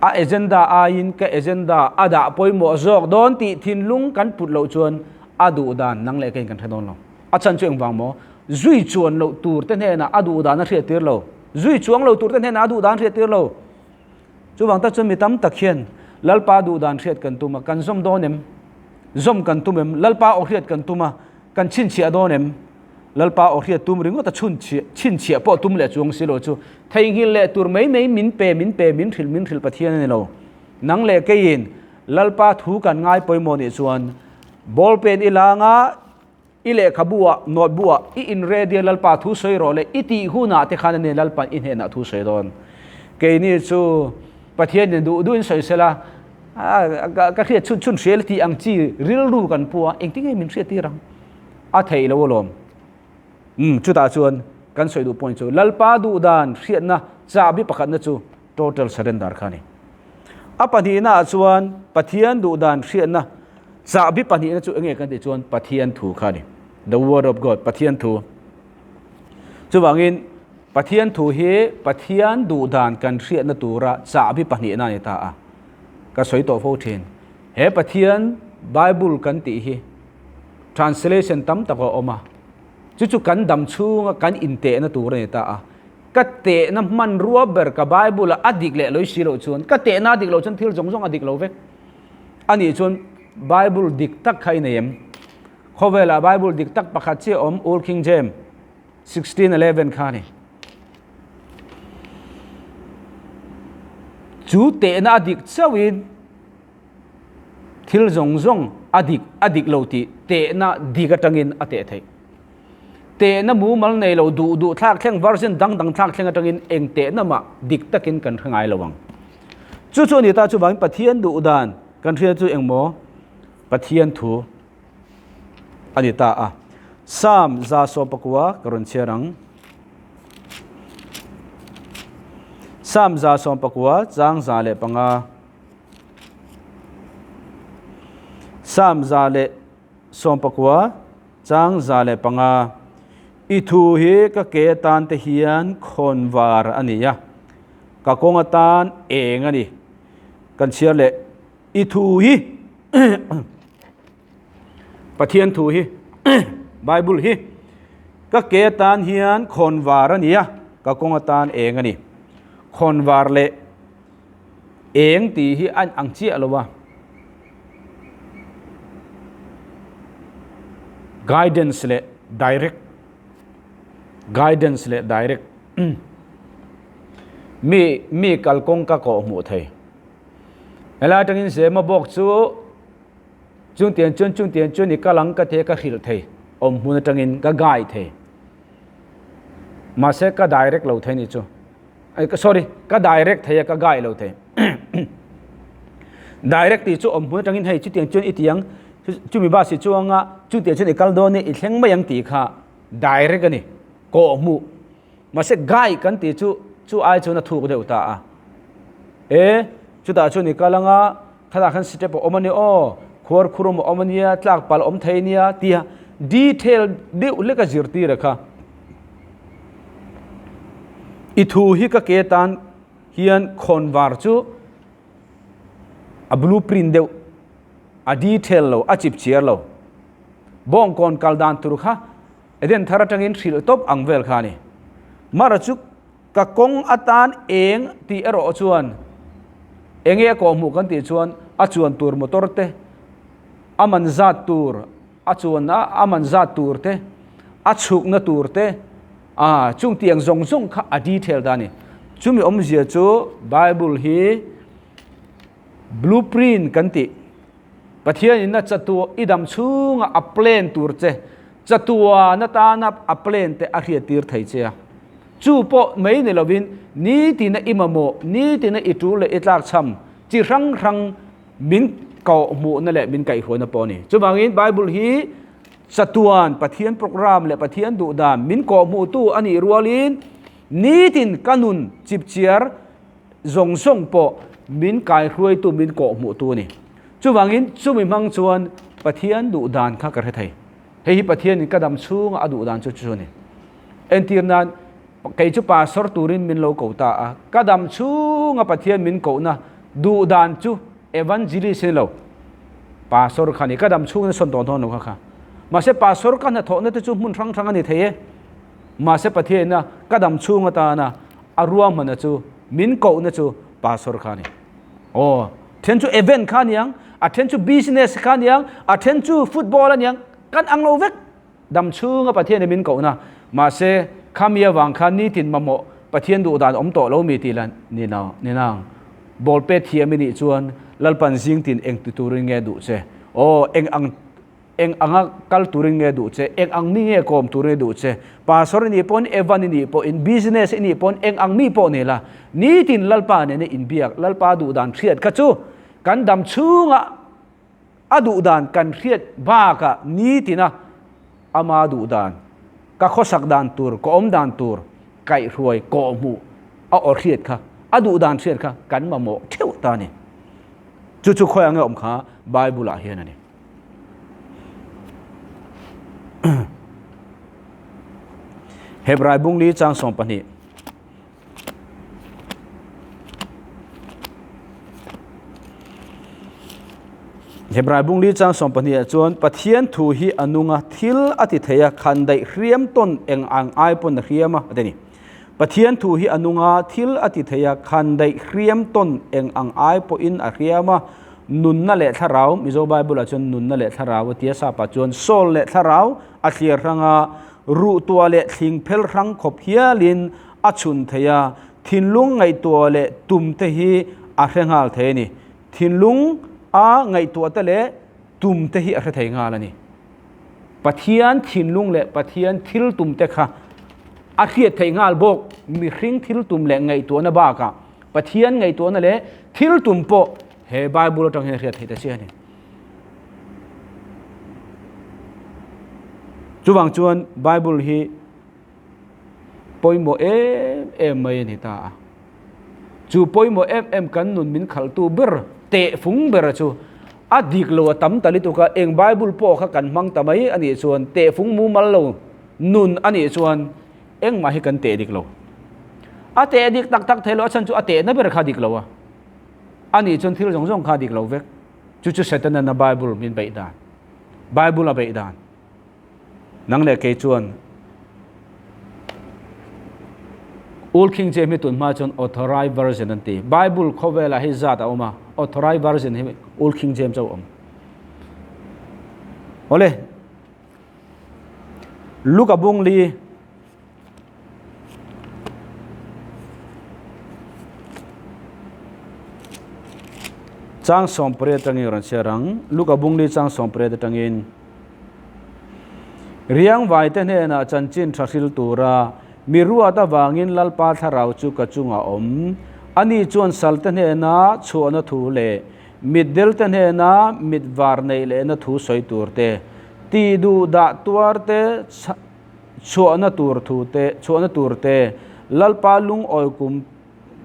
a agenda aiin ka agenda a dah pawimawh zawk dawn tih thinlung kan put loh chuan a duh dan nang leh keiin kan hre dawn lo. A chhan chu engvang maw? Zui chuan loh tur te hnenah a duh dan a hriat tir lo. Zui chuang lo tur te hnenah a duh dan hriat tir lo. Chuvang tak chuan mi tam tak hian Lalpa duh dan hriat kan tum a, kan zawm dawn em? Zawm kan tum em? Lalpa aw hriat kan tum a, kan chhinchhiah dawn em? Lalpa aw hriat tum ringawt a chhunchhiah, chhinchhiah pawh tum leh chuang si lo chu theihnghilh leh tur mai mai min pe, min pe, min hrilh, min hrilh Pathian a ni lo. Nang leh keiin Lalpa thu kan ngai pawimawh nih chuan ball pen i lang a, i lehkhabu ah, note ah i in ready a Lalpa thu sawi rawh le i tih hunah te khan a ni Lalpa'n i hnenah thu sawi dawn. Keini chu Pathian in duh duhin sawi sela ka hriat chhun chhun hrial tih ang chi rilru kan pu a, engtin nge min hriat tir ang? A theih lo alawm. Umm chutah chuan kan sawi duh point chu Lalpa duh dan hriatna chahbi pakhatna chu total surrender kha a ni. A pahnihna ah chuan Pathian duh dan hriatna chahbi pahnihna chu enge kan tih chuan Pathian thu kha a ni. The word of God, Pathian thu. Chuvangin Pathian thu hi Pathian duh dan kan hriatna tura chahbi pahnihna a ni ta a. Ka sawi tawh fo thin. He Pathian Bible kan tih hi translation tam tak a awm a. Chu chu kan dam chhunga kan intehna tur a ni ta a. Ka tehna hmanrua ber ka Bible-a a dik leh loi si loh chuan, ka tehna a dik loh chuan thil zawng zawng a dik lo vek. A nih chuan Bible dik tak kha i nei em? Khawvelah Bible dik tak pakhat chiah awm, Old King James 1611 kha a ni. Chu tehna a dik chauhin thil zawng zawng a dik a dik lo tih tehna dik atangin a teh theih. Tehna mumal nei lo duh duh thlak thleng version dang dang thlak thleng atangin eng tehna mah dik takin kan hre ngai lo ang. Chu chu a ni ta chuvangin Pathian duh dan kan hria chu engmaw Pathian thu a ni ta a. Psalm 119 ka rawn chhiar ang. Psalm 119 chang 105. Psalm 119 Chang 105, I thu hi ka ke atan te hian khawn var a ni a, ka kawng atan eng a ni. Kan chhiar leh, I thu hi Pathian thu hi Bible hi ka ke atan hian khawn var a ni a, ka kawng atan eng a ni. Khawn var leh Eng tih hi a ang chiah lo a. Guidance leh direct Guidance leh direct Mi mi kalkawng ka kawh hmuh thei. Helai atangin Zema bawk chu chungtiang chuan chungtiang chuan i kal ang ka ti a ka hrilh thei. Awm hmun atangin ka guide thei. Mahse ka direct lo thei ni chu. Sorry, ka direct thei a, ka guide lo thei. Direct tih chu awm hmun atangin hei chutiang chuan i ti ang, chumi bus i chuang a, chutiang chuan i kal dawn e, i thleng mai ang tih kha direct a ni, kawh hmuh. Mahse guide kan tih chu chu ai chuan a thuk deuh ta a. E, chutah chuan i kal ang a, khatah khan step a awm a ni aw, khuar khurum a awm a nia, tlak palh a awm thei nia tia detail deuh hlek a zirtir a kha. I thu hi ka ke tan hian khawnvar chu a blueprint deuh, a detail lo, a chip chiar lo. Bawngkawn kal dan tur kha Eden thar atangin hrilh tawp ang vel kha a ni. Mara chu ka kawng atan eng tih erawh chuan enge a kawhhmuh kan tih chuan a chuan tur motor te, a man zat tur. a chuan a a man zat tur te, a chhukna tur te, ah chung tiang zawng zawng kha a detail ta a ni. Chumi awmzia chu Bible hi blueprint kan tih, Pathianin a chatuah i dam chhunga a plan tur che, chatuan atana a plan te a hriattir thei che a. Chu pawh mai ni lovin nitina i mamawh, nitina i tul leh i tlakchham chi hrang hrang min koh hmuhna leh min kaihhruaina pawh a ni. Chuvangin Bible hi chatuan Pathian program leh Pathian duhdan min koh hmuhtu a nih rualin nitin ka nun chipchiar zawng zawng pawh min kaihruaitu min koh hmuhtu a ni. Chuvangin chumi hmang chuan Pathian duhdan kha ka hre thei. Hei hi Pathianin ka dam chhunga a duhdan chu chu a ni. Entir nan, kei chu pastor turin min lo ko ta a, ka dam chhunga Pathian min kohna duhdan chu evangelist ni lo, pastor kha ni, ka dam chhungin a sawn tawh dawn lo kha kha. Mahse pastor ka hnathawhna te chu hmun hrang hrang a ni thei e. Mahse Pathianina ka dam chhung atana a ruahmana chu min kohna chu pastor kha a ni. Aw, then chu event kha a niang, a then chu business kha a niang, a then chu football a niang, kan ang lo vek. Dam chhunga Pathianin min kohna, mahse khami avang khan nitin mamawh Pathian duh dan awm tawh lo mi tih la ni nang. Ball pet thiam i nih chuan Lalpan zing tin eng ti turin nge duh che? Aw, eng ang eng anga kal turin nge duh che? Eng ang mi nge kawm turin duh che? Pastor i nih pawn, Evan i nih pawhin, business i nih pawn, eng ang mi pawh ni la, nitin Lalpa nena inbiak, Lalpa duh dan hriat kha chu kan dam chhunga A duhdan kan hriat bakah nitina ama duhdan, ka khawsak dan tur, ka awm dan tur kaihhruai kawhhmuh a aw hriat kha, a duhdan hriat kha kan mamawh theuh ta a ni. Chu chu khawi ange awm kha Bible ah hian a ni. Hebrai bungli chang 12. Hebrai bung li chang 12 ah chuan Pathian thu hi a nung a, thil a ti thei a, khan daih hriam tawn eng ang ai pawn a hriam a, a ti a ni. Pathian thu hi a nung a, thil a ti thei a, khan daih hriam tawn eng ang ai pawhin a hriam a, nunna leh thlarau, Mizo Bible ah chuan nunna leh thlarau a ti a, sap ah chuan soul leh thlarau a thlir hrang a, ruh tuah leh thling phel hrang khawp hialin a chhun thei a, thinlung ngaihtuah leh tum te hi a hre nghal thei a ni. Thinlung a ngaihtuah te leh tum te hi a hre thei nghal a ni. Pathian thinlung leh Pathian thil tum te kha a hriat theih nghal bawk. Mihring thil tum leh ngaihtuahna bakah Pathian ngaihtuahna leh thil tum pawh he Bible atang hian a hriat theih ta chiah a ni. Chuvang chuan Bible hi pawimawh em em mai a ni ta a. Chu pawimawh em em kan nun min khalhtu ber, tehfung ber chu a dik lo a tam ta lutuk a, eng Bible pawh kha kan hmang ta mai a nih chuan tehfung mumal lo nun a nih chuan engmah hi kan teh dik lo. A teh dik tak tak thei lo a chhan chu a tehna ber kha a dik lo a, a nih chuan thil zawng zawng kha a dik lo vek. Chu chu Satan-an a Bible min beih dan, Bible a beih dan. Nang leh kei chuan Old King James hi tun hma chuan Authorized Version an ti. Bible khawvelah hi zat a awm a, Authorized Version hi Old King James chauh a awm. Awle, Luka bung li Chang 18 atangin rawn chhiar ang. Luka bungli chang 18 atangin Riangvai te hnenah chanchin tha hril tura mi ruat avangin Lalpa thlarau chu ka chungah awm. Ani chuan sal te hnena chhuahna thu leh mitdel te hnena mit var neih lehna thu sawi tur te, tih duh dah tuar te chhuahna tur thu te, chhuahna tur te, Lalpa lungawi kum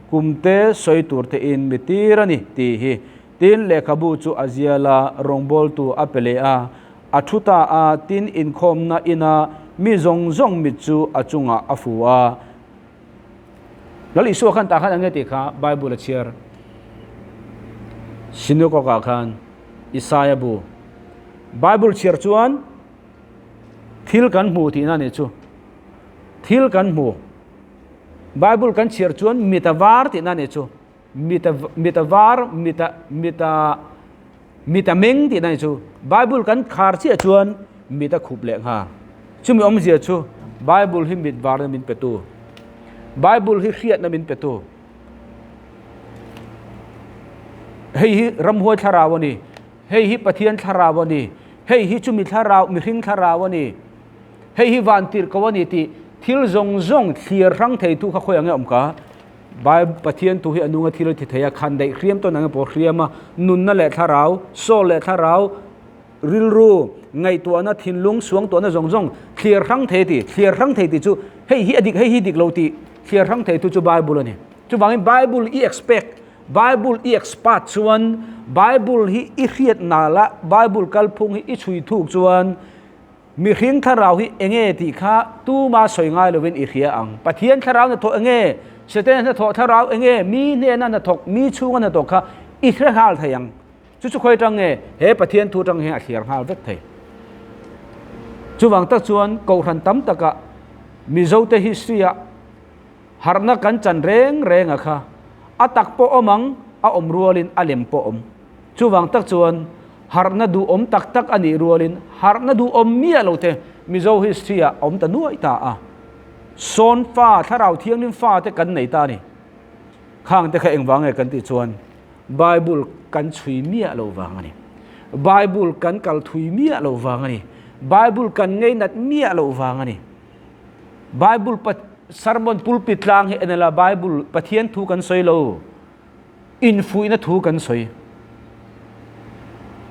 kum te sawi tur te in mi tir a ni tih hi. Tin, lehkhabu chu a zial a, rawngbawltu a pe leh a, a thu ta a, tin inkhawmna ina mi zawng zawng mit chu a chungah a fu a. Lal Isua khan tah khan eng nge tih kha Bible a chhiar. Synagogue ah khan Isaiah bu Bible chhiar chuan Thil kan hmu tihna a nih chu. Thil kan hmu. Bible kan chhiar chuan mit a var tihna a nih chu. Mit a mit a var, mit a mit a mit a meng tihna a nih chu. Bible kan khar chiah chuan mit a khup leh nghal. Chumi awmzia chu Bible hi mit varna min petu, Bible hi hriatna min petu. Hei hi ramhuai thlarau a ni, hei hi Pathian thlarau a ni, hei hi chumi thlarau, mihring thlarau a ni, hei hi vantirhkoh a ni tih thil zawng zawng thlir hrang theitu kha khawi ang e awm ka? Bible Pathian thu hi a nunga thil a ti thei a, khan daih hriam tawn ang e pawh hriam a, nunna leh thlarau, soul leh thlarau, rilru, ngaihtuahna, thinlung, suangtuahna zawng zawng thlir hrang thei ti, thlir hrang thei tih chu hei hi a dik, hei hi dik lo tih thlir hrang thei tu chu Bible a ni. Chuvangin Bible i expect, Bible i expert chuan, Bible hi i hriat nal a, Bible kalphung hi i chhui thuk chuan mihring thlarau hi enge tih kha tuma sawi ngai lovin i hria ang. Pathian thlarau hnathawh enge, Setana hnathawh thlarau enge, mi hnena hnathawk, mi chhunga hnathawk kha i hre nghal thei ang. Chu chu khawi tang nge? He Pathian thu tang hian a thliar nghal vek thei. Chuvang tak chuan Kohhran tam takah Mizote history-ah harhna kan chan reng reng a kha. A tak pawh awm ang, a awm rualin a lem pawh awm. Chuvang tak chuan harhna duhawm tak tak a nih rualin harhna duhawm miah lo te Mizo history-ah a awm ta nuaih ta a. Sawn fa, Thlarau Thianghlim fa te kan nei ta a ni. Khang te kha engvang nge kan tih chuan Bible kan chhui miah lo vang a ni. Bible kan kal thui miah lo vang a ni. Bible kan ngeinat miah lo vang a ni. Bible sermon pulpit tlang hi enela Bible Pathian thu kan sawi lo. Infuihna thu kan sawi.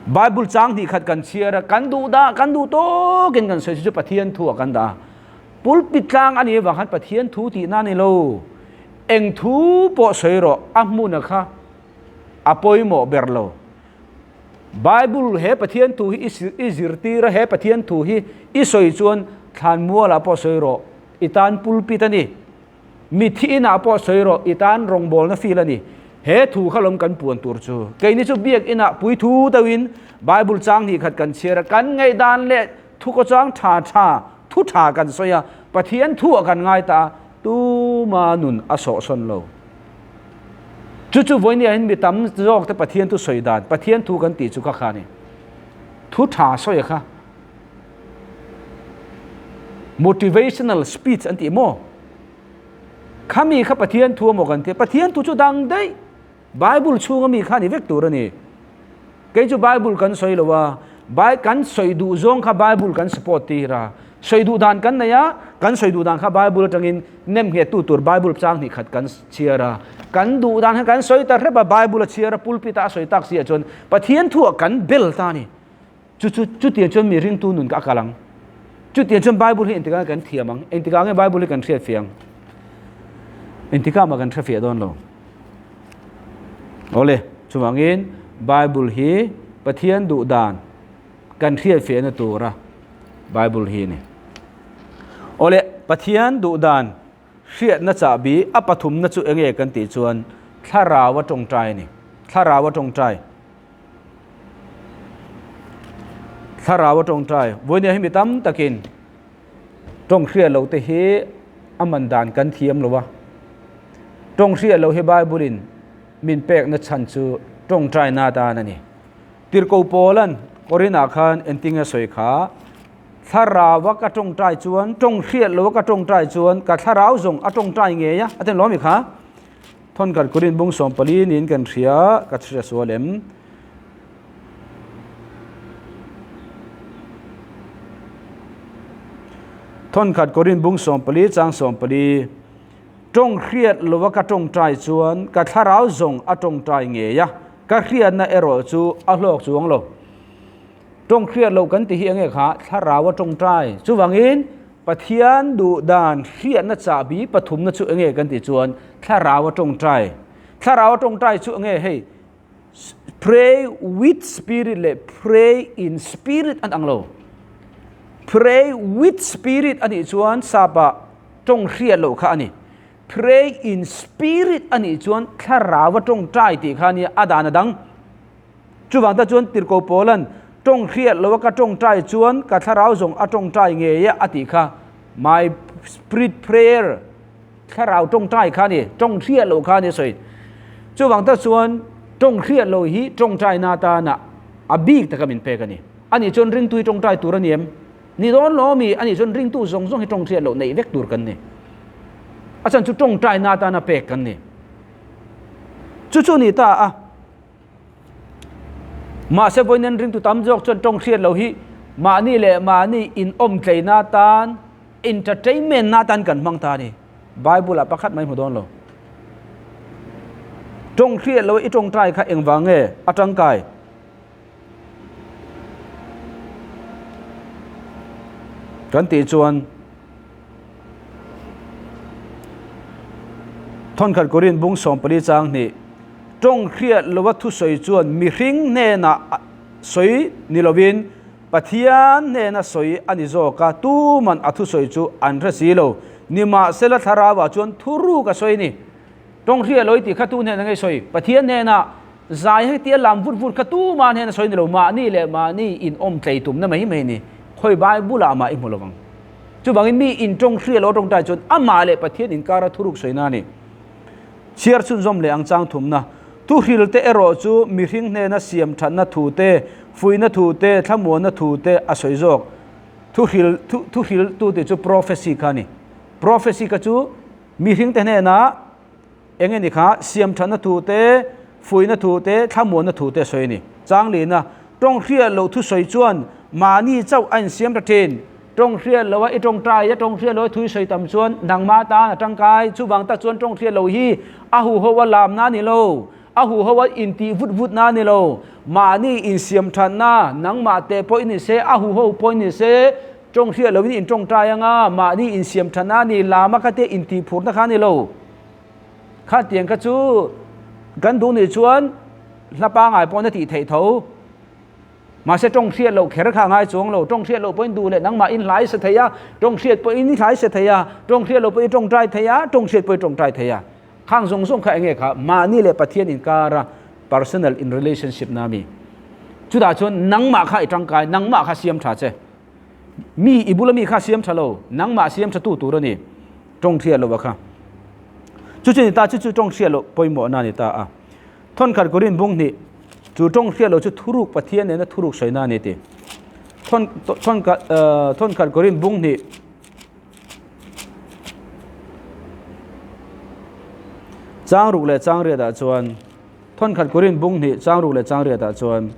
Bible chang hnih khat kan chhiar a, kan duh dah, kan duh tawkin kan sawi chu Pathian thu a kan dah. Pulpit tlang a nih avang khan Pathian thu tihna a ni lo. Eng thu pawh sawi rawh, a hmuna kha a pawimawh ber lo. Bible he Pathian thu hi i zirtir a, he Pathian thu hi i sawi chuan thlanmualah pawh sawi rawh, i tan pulpit a ni. Mithi inah pawh sawi rawh, i tan rawngbawlna fil a ni. He thu kha lawm kan puan tur chu. Keini chu biak inah puithu deuhin Bible chang hnih khat kan chhiar a, kan ngaihdan leh Thukhawchang tha tha, thu tha kan sawi a, Pathian thu a kan ngai ta a, tuma nun a sawhsawn lo. Chu chu vawinia hian mi tam zawk te Pathian thu sawi dan, Pathian thu kan tih chu kha kha a ni. Thu tha sawi a kha. Motivational speech an tih maw? Khami kha Pathian thu amaw kan ti a, Pathian thu chu dang daih. Bible chhunga mi kha ni vek tur a ni. Kei chu Bible kan sawi lo a, Bai kan sawi duh zawng kha Bible kan support tir a. Sawi duh dan kan nei a, kan sawi duh dan kha Bible atangin nem nghet tu tur Bible chang hnih khat kan chhiar a. Kan duh dan kha kan sawi ta hrep a, Bible a chhiar a, pulpit ah a sawi tak si ah chuan Pathian thu ah kan bel ta a ni. Chu chu chutiang chuan mi ringtu nun ka a kal ang. Chutiang chuan Bible hi engtikah nge kan thiam ang? Engtikah nge Bible hi kan hriat fiah ang? Engtikah mah kan hre fiah dawn lo. Awle, chuvangin Bible hi Pathian duh dan kan hriat fiahna tura Bible hi a ni. Awle, Pathian duh dan hriatna chahbi a pathumna chu enge kan tih chuan thlarau a tawngtai a ni. Thlarau a tawngtai. Thlarau a tawngtai. Vawinia hi mi tam takin tawng hriat loh te hi a man dan kan thiam lo a. Tawng hriat loh hi Bible in min pekna chhan chu tawngtai na atan a ni. Tirhkoh Paula'n Korinah khan engtinge sawi kha, Thlarau a ka tawngtai chuan, tawng hriat loh a ka tawngtai chuan ka thlarau zawng a tawngtai ngei a, a ti lawm i kha. Thawnkhat Korin bung 14 niin kan hria, ka hria sual em? Thawnkhat Korin bung 14 chang 14 Tawng hriat lova ka tawngtai chuan ka thlarau zawng a tawngtai ngei a, ka hriatna erawh chu a hlawk chuang lo. Tawng hriat loh kan ti hi enge kha? Thlarau a tawngtai. Chuvangin Pathian duh dan hriatna chahbi pathumna chu enge kan tih chuan thlarau a tawngtai. Thlarau a tawngtai chu enge hei pray with spirit leh pray in spirit an ang lo. Pray with spirit a nih chuan sapa tawng hriat loh kha a ni. Pray in spirit a nih chuan thlarau a tawngtai tih kha a nia a dan a dang. Chuvang ta chuan Tirhkoh Paula'n tawng hriat lo a ka tawngtai chuan ka thlarau zawng a tawngtai ngei a a tih kha my spirit prayer thlarau tawngtai kha a ni, tawng hriat loh kha a ni a sawi. Chuvang ta chuan tawng hriat loh hi tawngtaina atana a bik taka min pek a ni. Ani chuan ringtui tawngtai tur a ni em? Ni dawn lo mi ani chuan ringtu zawng zawng hi tawng hriat loh neih vek tur kan ni. A chhan chu tawngtaina atana pek kan ni. Chu chu ni ta a. Mahse vawiin ringtu tam zawk chuan tawng hriat loh hi mahni leh mahni inawm tleina atan, entertainment na atan kan hmang ta a ni. Bible ah pakhat mai hmu dawn lo. Tawng hriat loh i tawngtai kha engvang nge a tangkai? Kan tih chuan Thawnkhat Korin bung 14 chang hnih tawng hriat lova thusawi chuan mihring hnenah sawi ni lovin Pathian hnena sawi a ni zawk a, tuman a thusawi chu an hre si lo. Nimahsela thlarauah chuan thuruk a sawi a ni. Tawng hriat lo i tih kha tu hnenah nge sawi? Pathian hnenah zai hei tia lam vut vut kha tuma hnena sawi ni lo, mahni leh mahni in awm tlei tumna mai mai ni. Khawi Bible ah mah i hmu lo ang. Chuvangin mi in tawng hriat lo tawngtai chuan amah leh Pathian inkara thuruk sawina a ni. Chhiar chhunzawm leh ang chang thumna thuhril te erawh chu mihring hnena siam thatna thu te, fuihna thu te, thlamuanna thu te a sawi zawk. Thuhril thuhril tu tih chu prophecy kha a ni. Prophecy kha chu Mihring te hnenah eng nge ni kha siam thatna thu te, fuihna thu te, thlamuanna thu te a sawi a ni. Changlina, tawng hriat loh thusawi chuan mahni chauh a insiam ta thin. Tawng hriat loha i tawngtai a, tawng hriat loha thu i sawi tam chuan nangmah tan a tangkai. Chuvang tak chuan tawng hriat loh hi a huho a lamna a ni lo, a huho a intih vut vutna a ni lo. Mahni insiam thatna, nangmah teh pawh i ni se, a huho pawh i ni se, Tawng hriat loin in tawngtai anga mahni insiam than a ni, lama kha te intih phurna kha a ni lo. Khatiang kha chu kan duh nih chuan hla pangai pawhin a tih theih tho. Mahse tawng hriat loh kher kha a ngai chuang lo. Tawng hriat loh pawhin duh leh nangmah in hlai se thei a, tawng hriat pawhin i hlai se thei a, tawng hriat loh pawhin i tawngtai thei a, tawng hriat pawhin i tawngtai thei a. Khang zawng zawng kha enge kha mahni leh Pathian inkara personal in relationship na mi. Chutah chuan nangmah kha i tangkai, nangmah kha siam tha che. Mi i bula mi kha siam tha lo, nangmah siam tha tu tur a ni. Tawng hriat loh a kha. Chu chu ni ta, chu chu tawng hriat loh pawimawhna a ni ta a. Thawnkhat Korin bung hnih, chu tawng hriat loh chu thuruk Pathian nena thuruk sawina a ni ti. Thawn thawn thawnkhat Korin bung hnih Chang ruk leh chang riatah chuan Thawnkhat Korin bung hnih chang ruk leh chang riatah chuan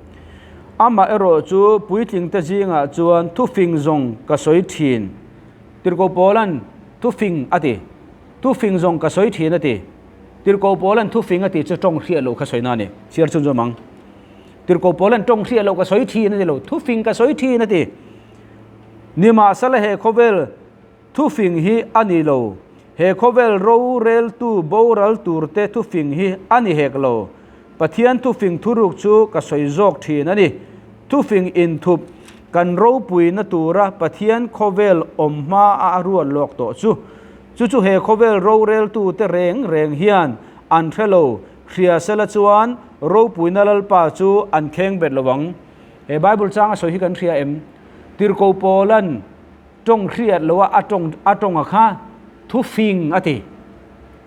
Amah erawh chu puitlingte zingah chuan thufing zawng ka sawi thin. Tirhkoh Paula'n thufing a ti. Thufing zawng ka sawi thin a ti. Tirhkoh Paula'n thufing a tih chu tawng hriat loh kha sawina a ni. Chhiar chhun zawm ang. Tirhkoh Paula'n tawng hriat loh ka sawi thin a ti lo, thufing ka sawi thin a ti. Nimahsela he khawvel thufing hi a ni lo, he khawvel roreltu boral turte thufing hi a ni hek lo. Pathian thufing thuruk chu ka sawi zawk thin a ni. Thufing inthup kan ropuina tura Pathian khawvel awm hma a ruat lawk tawh chu. Chu chu he khawvel roreltute reng reng hian an hre lo, hria sela chuan ropuina Lalpa chu an kheng bet lo ang. He Bible changa sawi hi kan hria em? Tirhkoh Paula'n tawng hriat loha a tawng a tawnga kha thufing a ti.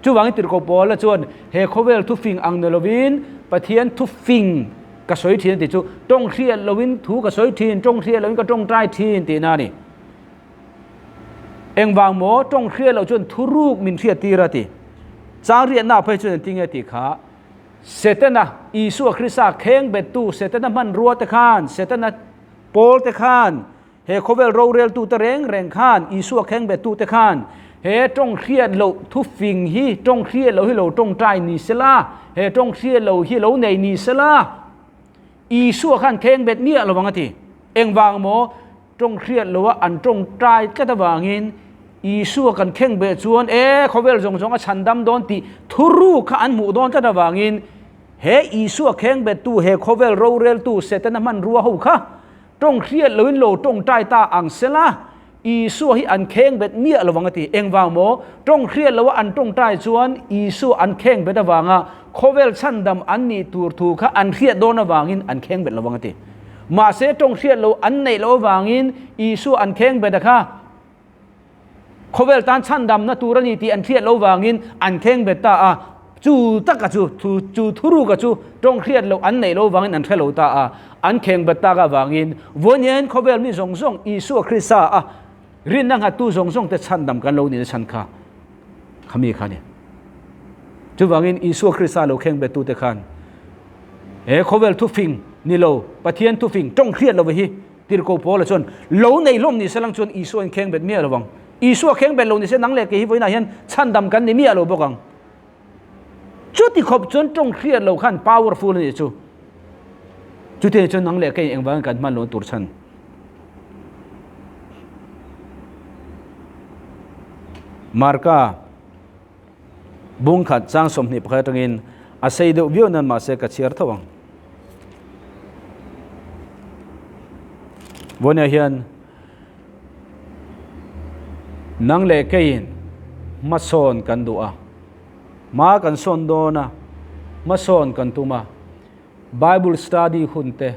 Chuvangin Tirhkoh Paula chuan he khawvel thufing ang ni lovin Pathian thufing ka sawi thin a ti chu tawng hriat loin thu ka sawi thin, tawng hriat loin ka tawngtai thin tihna a ni. Engvang maw tawng hriat loh chuan thuruk min hriat tir a ti. Chang riatna phei chuan engtin nge tih kha Setana, Isua Krista kheng bettu Setana hmanrua te khan, Setana pawl te khan, he khawvel roreltu te reng reng khan, Isua kheng bettu te khan, he tawng hriat loh thufing hi, tawng hriat loh hi lo tawngtai ni sela, he tawng hriat loh hi lo nei ni sela, Isua khan kheng bet miah lo ang a ti. Engvang maw? Tawng hriat loha an tawngtai tlat avangin Isua kan kheng beh chuan e khawvel zawng zawng a chhan dam dawn tih thuruk kha an hmuh dawn tlat avangin he Isua kheng bettu he khawvel roreltu Setana hmanrua ho kha tawng hriat loin lo tawngtai ta ang sela Isua hi an kheng bet miah lovang a ti. Engvang maw? Tawng hriat loha an tawngtai chuan Isua an kheng bet avanga khawvel chhandam an nih tur thu kha an hriat dawn avangin an kheng bet lovang a ti. Mahse tawng hriat lo an neih loh avangin Isua an kheng bet a kha. Khawvel tan chhandamna tur a ni tih an hriat loh vangin an kheng bet ta a. Chu taka chu, thu, chu thuruka chu tawng hriat loh an neih lo vangin an hre lo ta a, an kheng bet tak avangin vawiin khawvel mi zawng zawng Isua Krista a rinna nghattu zawng zawng te chhandam kan lo nih na chhan kha khami kha a ni. Chuvangin Isua Krista lo kheng bettu te khan he khawvel thufing ni lo Pathian thufing tawng hriat lo hi Tirhkoh Paula chuan lo nei hlawm ni se lang chuan Isua in kheng bet miah lo vang. Isua kheng bet lo ni se nang leh kei hi vawiinah hian chhandam kan ni miah lo bawk ang. Chuti khawp chuan tawng hriat lo khan powerful a nih chu. Chutiang chuan nang leh kei engvangin kan hman lo tur chhan. Marka bung khat chang 21 atangin a sei deuh viau nan mahse ka chhiar tho ang. Vawiinah hian Nang leh keiin hmasawn kan duh a, hma kan sawn dawn a, hmasawn kan tum a, Bible study hun te,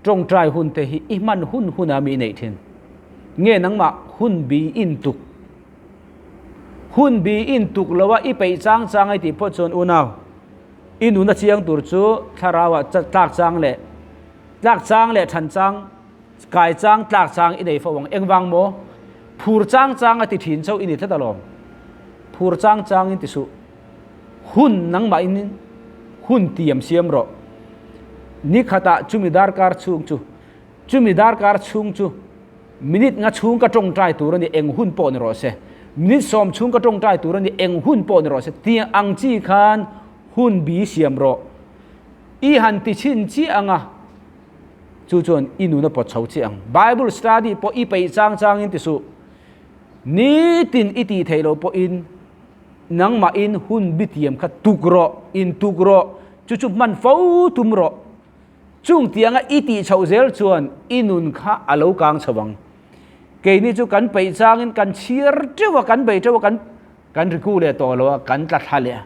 tawngtai hun te hi i hman hun huna mi neih thin. Nge nangmah hun bi in tuk? Hun bi in tuk lo a i peih chang chang ai tih phawt chuan unau, i nuna chiang tur chu thlarauah tlak chang leh tlak chang leh than chang, Kai chang tlak chang i nei fo ang. Engvang maw? Phur chang chang a ti thin chauh i ni tlat alawm. Phur chang chang in ti suh. Hun nangmah in hun tiam siam rawh. Ni khatah chumi darkar chhung chu chumi darkar chhung chu minute nga chhung ka tawngtai tur a ni eng hun pawh ni rawh se. Minute sawm chhung ka tawngtai tur a ni eng hun pawh ni rawh se. Tiang ang chi khan hun bi siam rawh. I han ti chhin chiah ang a. Chu chuan i nun a pawt chho chiah ang. Bible study pawh i peih chang changin ti suh. Nitin i tih theih loh pawhin nangmahin hun bitiam kha tuk rawh, in tuk rawh, chu chu hman fo tum rawh. Chung tianga i tih chhoh zel chuan i nun kha a lo kang chho ang. Keini chu kan peih changin kan chhiar teuh a, kan bei teuh a, kan kan riku leh tawh lo a, kan tla thla leh a,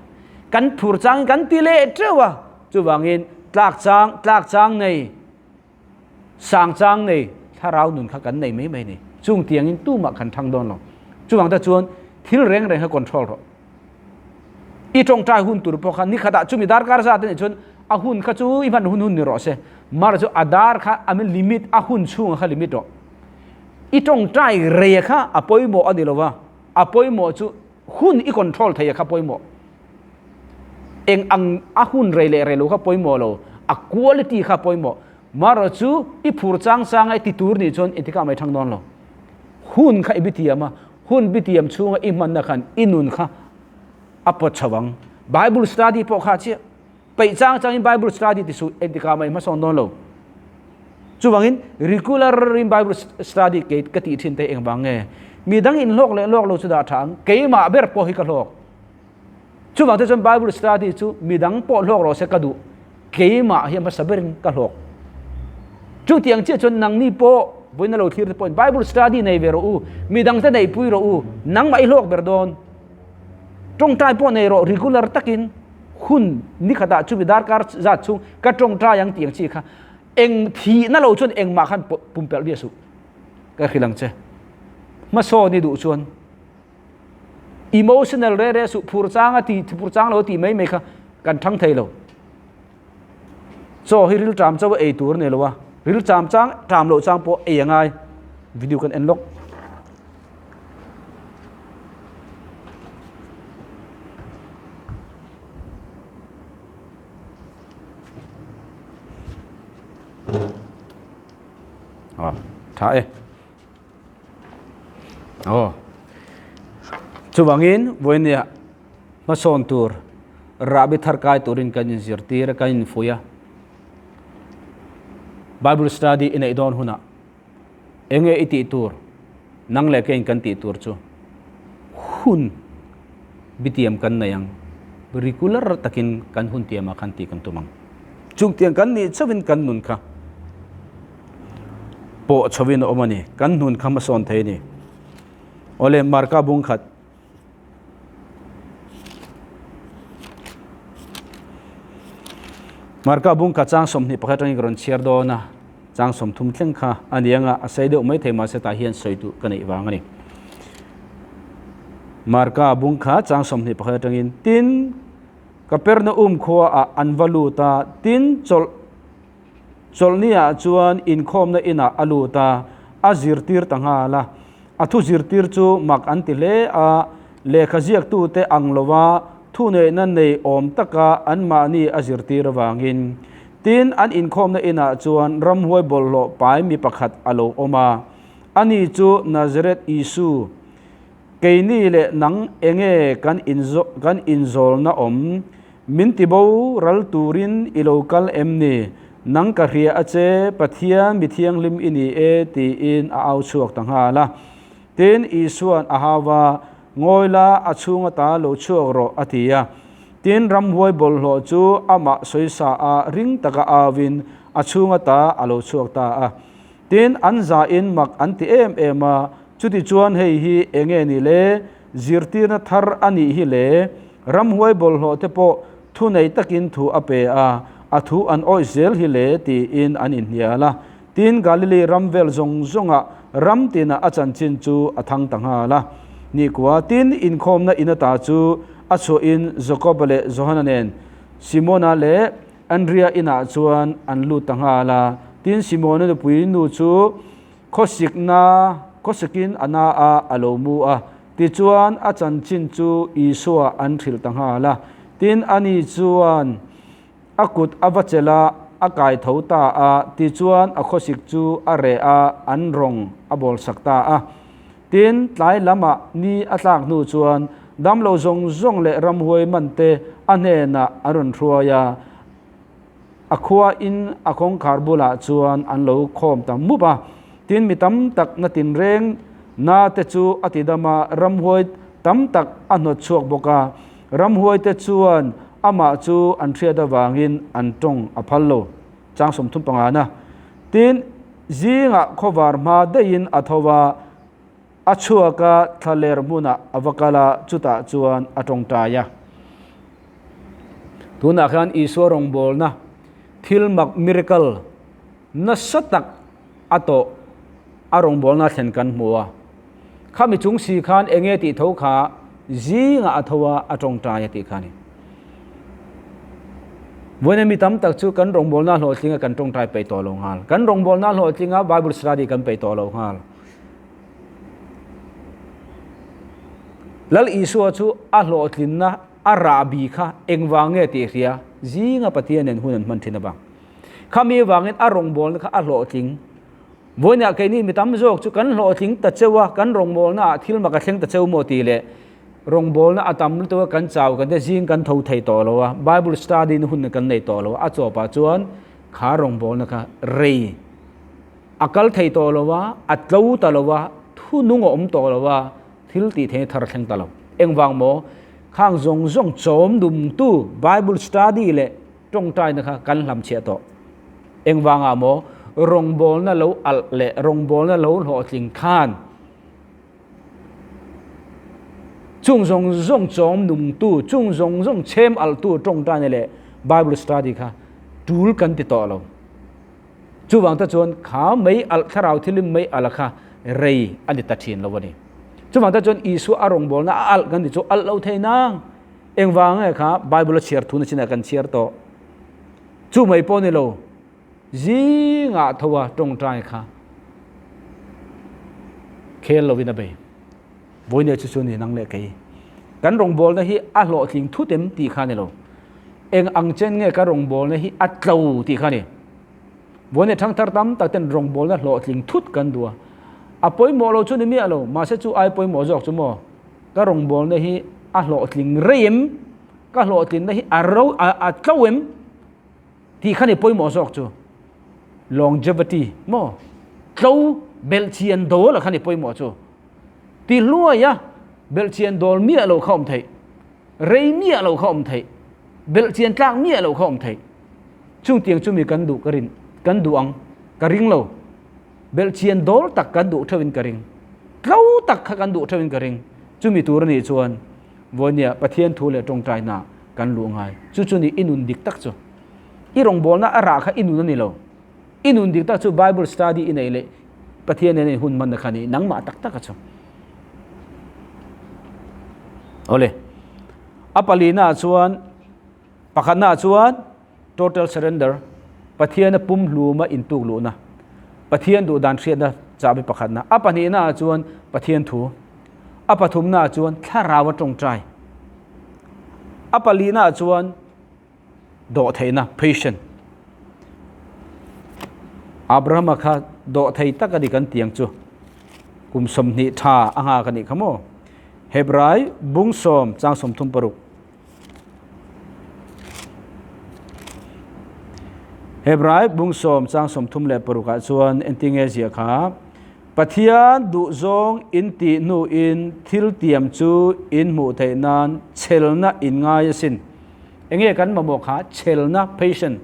kan phur changin kan ti leh teuh a, chuvangin tlak chang tlak chang nei, sang chang nei thlarau nun kha kan nei mai mai a ni. Chung tiangin tumah kan thang dawn lo. Chuvang te chuan thil reng reng kha control rawh. I tawngtai hun tur pawh kha ni khatah chumi darkar zat a nih chuan a hun kha chu i hman hun hun ni rawh se. Mar chu a dar kha a limit a hun chhungah kha limit rawh. I tawngtai rei kha a pawimawh a ni lo va. A pawimawh chu hun i control thei a kha pawimawh. Eng ang a hun rei leh rei lo kha pawimawh lo, a quality kha pawimawh. Marawh chu i phur chang chang a i ti tur nih chuan engtikah mai thang dawn lo. Hun kha i bitiam a, hun bitiam chhunga i hmanna khan i nun kha a pawt chho ang. Bible study pawh kha chiah. Peih chang changin Bible study ti suh engtikah mai hmasawn dawn lo. Chuvangin regular in Bible study kei ka tih thin te engvang nge? Mi dang in hlawk leh hlawk lo chu dah tha ang, keimah ber pawh hi ka hlawk. Chuvang te chuan Bible study chu mi dang pawh hlawk rawh se ka duh, keimah hi a hmasa berin ka hlawk. Chutiang chiah chuan nangni pawh vawiin a lo thlir te pawhin Bible study nei ve rawh u, mi dang te neihpui rawh u, nangmah i hlawk ber dawn. Tawngtai pawh nei rawh regular takin hun ni khatah chumi darkar zat chhung ka tawngtai ang tih ang chi kha eng thihna lo chuan engmah khan pumpelh miah suh ka hrilh ang che. Hmasawn i duh chuan emotional re re suh phur chang a ti phur chang lo tih mai mai kha kan thang thei lo. Chaw hi ril ṭam chauh a ei tur a ni lo a, ril ṭam chang ṭam loh chang pawh ei a ngai. Video kan en lawk. Aw, tha e. Aw. Chuvangin vawinia hmasawn tur rahbi thar kai turin kan inzirtir a, kan infuih a. Bible study i neih dawn hunah enge i tih tur nang leh keiin kan tih tur chu hun bitiam kan nei ang, regular takin kan hun tiamah khan tih kan tum ang. Chungtiang kan nih chauhin kan nun kha pawh chhovin a awm a ni, kan hnun kha hmasawn thei a ni. Awle Marka bung khat. Marka bung khat chang 21 atangin ka rawn chhiar dawn a, chang 30 thleng kha a ni anga a sei deuh mai thei mahse tah hian sawi duh ka neih vang a ni. Marka bung kha chang 21 atangin tin. Kapernaum khuaah an va lut a, tin chawlh chawlhniah chuan inkhawmna inah a lut a, a zirtir ta nghal a. A thu zirtir chu mak an ti hle a, lehkha ziaktute ang lova thuneihna nei awm taka anmahni a zirtir avangin. Tin, an inkhawmna inah chuan ramhuai bawlhhlawh pai mi pakhat a lo awm a, ani chu Nazareth Isu, Keini leh nang enge kan kan inzawlna awm? Min ti bo ral turin i lo kal em ni? Nang ka hria a che, Pathian mi thianghlim i ni e, tiin a au chhuak ta nghal a. Tin, Isua'n a hau va, Ngawi la, a chhung ata lo chhuak rawh, a ti a. Tin, ramhuai bawlhhlawh chu amah sawisa a ring taka auin a chhung ata a lo chhuak ta a. Tin, an zain mak an ti em em a, Chutichuan hei hi enge ni le? Zirtirna thar a nih hi le? Ramhuai bawlhhlawh te pawh thunei takin thu a pe a, a thu an awih zel hi le tiin an inhnial a. Tin, Galili ram vel zawng zawngah ram tinah a chanchin chu a thang ta nghal a. Nikua, tin, inkhawmna in ata chu a chhuahin Jakoba leh Johana nen Simona leh Andria inah chuan an lut ta nghal a. Tin, Simona nupui nu chu Khawsikna, khawsikin a na a, a lo mu a. Tichuan, a chanchin chu Isua an hrilh ta nghal a. Tin, ani chuan a kut a va chelh a, a kai tho ta a. Tichuan, a khawsik chu a reh a, an rawng a bawlsak ta a. Tin, tlai lamah ni a tlak hnu chuan damlo zawng zawng leh ramhuai mante a hnenah an rawn hruai a. A khua in a kawngkhar bulah chuan an lo khawm ta mup a, tin mi tam tak na tinreng na te chu a ti dam a, ramhuai tam tak a hnawt chhuak bawk a, ramhuai te chuan amah chu an hriat avangin an tawng a phal lo. Chang 35 na. Tin, zingah khawvar hma daihin a tho a, a chhuak a, thlaler hmunah a va kal a, chutah chuan a tawngtai a. Tunah khan Isua rawngbawlna thil mak, miracle, nasa tak a tawh a rawngbawlna thlen kan hmu a. Khami chung si khan enge tih tho kha zingah a tho a, a tawngtai a tih kha a ni. Vawiin mi tam tak chu kan rawngbawlna hlawhtlinga kan tawngtai peih tawh lo nghal. Kan rawngbawlna hlawhtlinga Bible study kan peih tawh lo nghal. Lal Isua chu a hlawhtlinna a rahbi kha engvang nge tih hria zinga Pathian nen hun an hman thin avang. Khami avangin a rawngbawlna kha a hlawhtling. Vawiinah keini mi tam zawk chu kan hlawhtling ta cheu a, kan rawngbawlna ah thil mak a thleng ta cheu maw tih leh rawngbawlna a tam lutuk a kan chau kan te zing kan tho thei tawh lo a, Bible study na hun kan nei tawh lo a, a chawpah chuan kha rawngbawlna kha rei A kal thei tawh lo a, a tlo ta lo a, thu nung a awm tawh lo a, thil tih theihna thar a thleng ta lo. Engvang maw? Khang zawng zawng chawm dumtu Bible study leh tawngtaina kha kan hlamchhiah tawh. Engvangah maw? Rawngbawlna lo alh leh rawngbawlna lo hlawhtling khan chung zawng zawng chawm nungtu, chung zawng zawng chhem alhtu tawngtaina leh Bible study kha tul kan ti tawh lo. Chuvang te chuan kha mei alh thlarau thilim mei alh kha rei a ni ta thin lo a ni. Chuvang te chuan Isua a rawngbawlna a alh kan ti chu alh lo thei nang. Engvang nge kha Bible a chhiar thuna chinah kan chhiar tawh. Chu mai pawh ni lo zingah tho a tawngtai kha khel lovin a bei. Vawinia chu chu ni nang leh kei. Kan rawngbawlna hi a hlawhtling thut em tih kha a ni lo. Eng ang chen nge ka rawngbawlna hi a tlo tih kha a ni. Vawinia thangthar tam tak ten rawngbawlna hlawhtling thut kan duh a. A pawimawh lo chu ni miah lo, mahse chu ai pawimawh zawk chu maw? Ka rawngbawlna hi a hlawhtling rei em? Ka hlawhtlinna hi a ro a tlo em? Tih kha ni pawimawh zawk chu. Longevity maw? Tlo belhchian dawl a kha ni pawimawh chu. Ti hluai a, belhchian dawl miah lo kha awm theih, rei miah lo kha awm theih, belhchian tlak miah lo kha awm theih. Chungtiang chu mi kan duh ka rin, kan duh ang, ka ring lo. Belhchian dawl tak kan duh theuhin ka ring. Tlo tak kha kan duh theuhin ka ring. Chumi tur a nih chuan vawinia Pathian thu leh tawngtaina kan luh ngai. Chu chu ni i nun dik tak chu. I rawngbawlna a rah kha i nun a ni lo. I nun dik tak chu Bible study i neih leh Pathian nen hun hmanna kha ni nangmah tak tak a chu. Awle. A palina chuan. Pakhatnaah chuan total surrender, Pathiana pumhluma intuk luhna, Pathian duhdan hriatna chahbi pakhatna. A pahnihnaah chuan Pathian thu. A pathumnaah chuan thlarau a tawngtai. A palihnaah chuan dawhtheihna, patient. Abrahama kha dawhthei tak a ni kan tiang chu. Kum 20 tha a nghak a nih kha maw? Hebrai bung sawm chang 36. Hebrai bung sawm chang 36 ah chuan entinge zia kha Pathian duhzawng in tih hnuin thil tiam chu in hmuh theih nan chhelna in ngai asin. Enge kan mamawh kha chhelna, patient.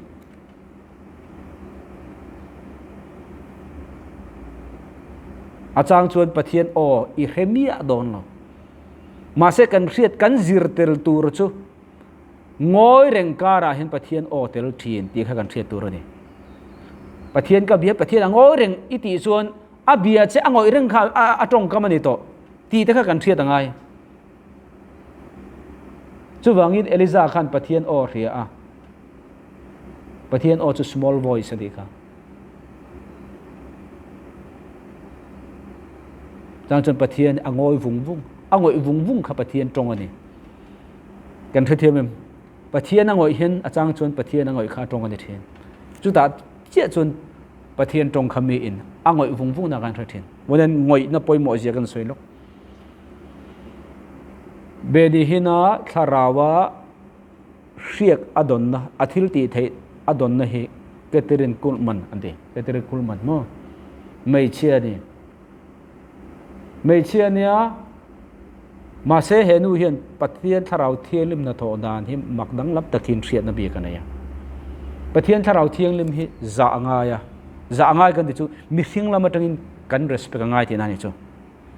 A chang chuan Pathian aw i hre miah dawn lo. Mahse kan hriat kan zir tel tur chu Ngawi reng karah hian Pathian aw tel thin tih kha kan hriat tur a ni. Pathian ka bia, Pathian a ngawi reng i tih chuan a bia che a ngawih reng kha a tawngkam a ni tawh tih te kha kan hriat a ngai. Chuvangin Eliza khan Pathian aw a hria a, Pathian aw chu small voice a nih kha. Chang chuan Pathian a ngawi vung vung, a ngawih vung vung kha Pathian tawng a ni. Kan hrethiam em? Pathian a ngawih hian a chang chuan Pathian a ngawih kha a tawng a ni thin. Chutah chiah chuan Pathian tawng kha mi in a ngawih vung vung na kan hre thin. Munen ngawihna pawimawh zia kan sawi lawk. Beni hina thlarawa hriak a dawnna, a thil tih theih a dawnna hi Catherine Kuhlman an ti. Catherine Kuhlman maw? Hmeichhia ni. Hmeichhia nia, mahse he nu hian Pathian Thlarau Thianghlim hnathawh dan hi mak danglam takin hriatna bik a nei a. Pathian Thlarau Thianghlim hi zah a ngai a, zah a ngai kan ti chu mihring lam atangin kan respect a ngai tihna a ni chu.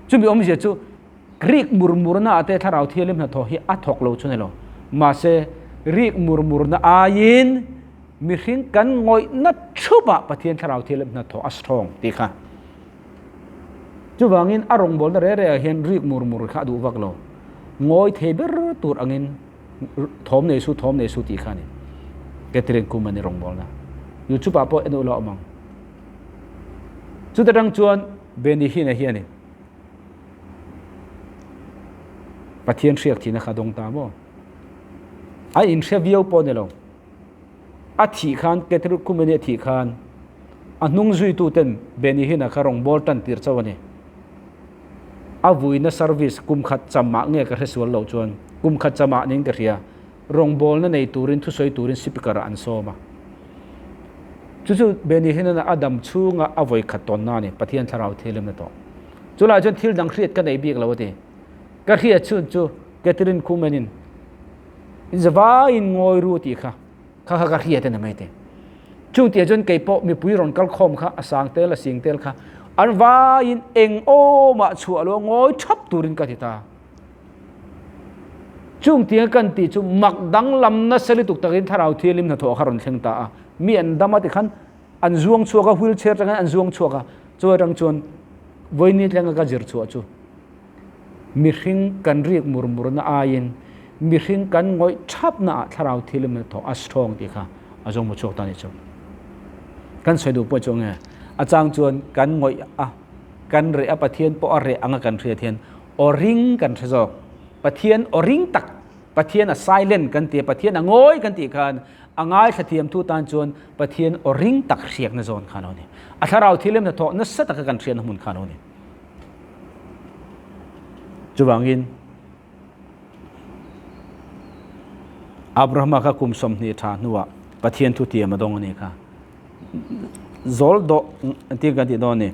Chumi awmzia chu Greek murmurna ah te Thlarau Thianghlim hnathawh hi a thawk lo chu ni lo. Mahse Greek murmurna aiin mihring kan ngawihna thupah Pathian Thlarau Thianghlim hnathawh a strong tih kha. Chuvangin a rawngbawlna reh rehah hian rik mur mur kha a duh vak lo. Ngawi thei ber tur angin thawm nei su, thawm nei su tih kha a ni. Catherine Kuhlman i rawngbawlna. YouTube ah pawh en ula awm ang. Chuta tang chuan Benny Hinn-a hianin Pathian hriak thihna kha a dawng ta maw? A inhre viau pawh a ni lo. A thih khan, Catherine Kuhlman-i a thih khan a hnung zuituten Benny Hinn-a kha rawngbâwl tan tir chauh a ni. A vuina service kum khat chamah nge ka hre sual loh chuan kum khat chamah niin ka hria, rawngbâwlna nei turin thusawi turin speaker-ah an sawm a. Chu chu Benny Hinn-a a dam chhunga a vawi khat tawnna a ni, Pathian thlarau thianghlimna tawh. Chulaiah chuan thil dang hriat ka nei bik lo a ti. Ka hriat chhun chu Catherine Kuhlman-in Zavaiin ngawi ru tih kha kha kha ka hriat a ni mai te. Chung tih ah chuan kei pawh mipui rawn kal khawm kha a sang tel a sing tel kha an vaiin eng awmah chhuah lo ngawi thap turin ka ti ta. Chung tiang kan tih chu mak danglam nasa lutuk takin thlarau thianghlim hnathawh kha rawn thleng ta a. Mi an dam a tikhan an zuang chhuak a, wheelchair atangin an zuang chhuak a, chu atang chuan vawiin thlenga ka zir chhuah chu Mihring kan rik mur murna aiin mihring kan ngawih thapna ah thlarau thilim na thawh a strong tih kha a zawng mu chhuak ta ni chu. Kan sawi duh pawh chu nge a chang chuan kan ngawih a kan reh a Pathian pawh a reh anga kan hriat hian aw ring kan hre zawk. Pathian aw ring tak Pathian a silent kan ti a Pathian a ngawi kan tih khan a ngaithla thiam thu tan chuan Pathian aw ring tak hriakna zawn kha lo ni. A thlarau thilim na thawh nasa taka kan hriatna hmun kha lo ni. Chuvangin Abrahama kha kum 20 tha hnuah Pathian thu tiam a dawng a ni kha. Zawl dawh ti kan tih dawn ni.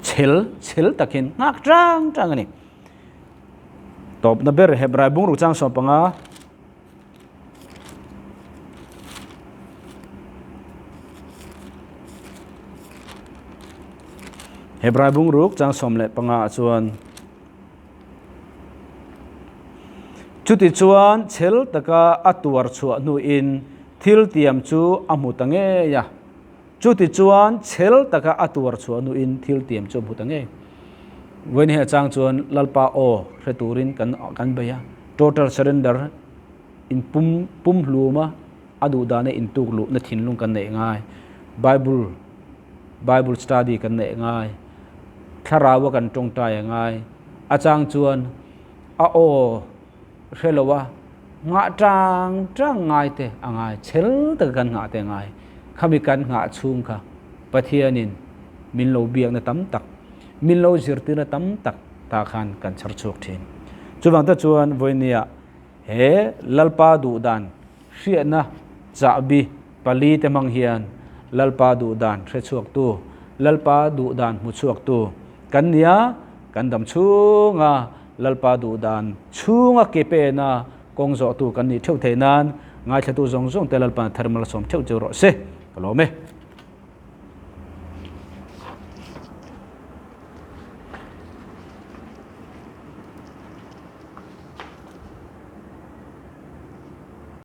Chhel chhel takin nghak tang tang a ni. Tawpna ber Hebrai bungruk chang 15 Hebrai bungruk chang 15 ah chuan chuti chuan chhel taka a tuar chhuah hnuin thil tiam chu a hmu ta ngei a. Chuti chuan chhel taka a tuar chhuah hnuin thil tiam chu a hmu ta ngei. Vawiin hei chang chuan Lalpa aw hre turin kan kan bei a. Total surrender in pum pum hluma a duh dana in tuk luhna thinlung kan neih ngai. Bible Bible study kan neih ngai. Thlarau a kan tawngtai a ngai. A chang chuan a aw hre lo a nghah tang tang ngai te a ngai. Chhel taka kan nghah te a ngai. Khami kan nghah chhung kha Pathianin min lo biakna tam tak, min lo zirtirna tam tak tah khan kan chhar chhuak thin. Chuvang te chuan vawinia he Lalpa duhdan hriatna chahbi pali te hmang hian Lalpa duhdan hre chhuaktu, Lalpa duhdan hmu chhuaktu kan nia, kan dam chhunga Lalpa duhdan chhunga ke pena kawng zawhtu kan nih theuh theih nan ngaithlatu zawng zawng te Lalpa'n a thermal sawm theuh chu rawh se. Ka lawm e.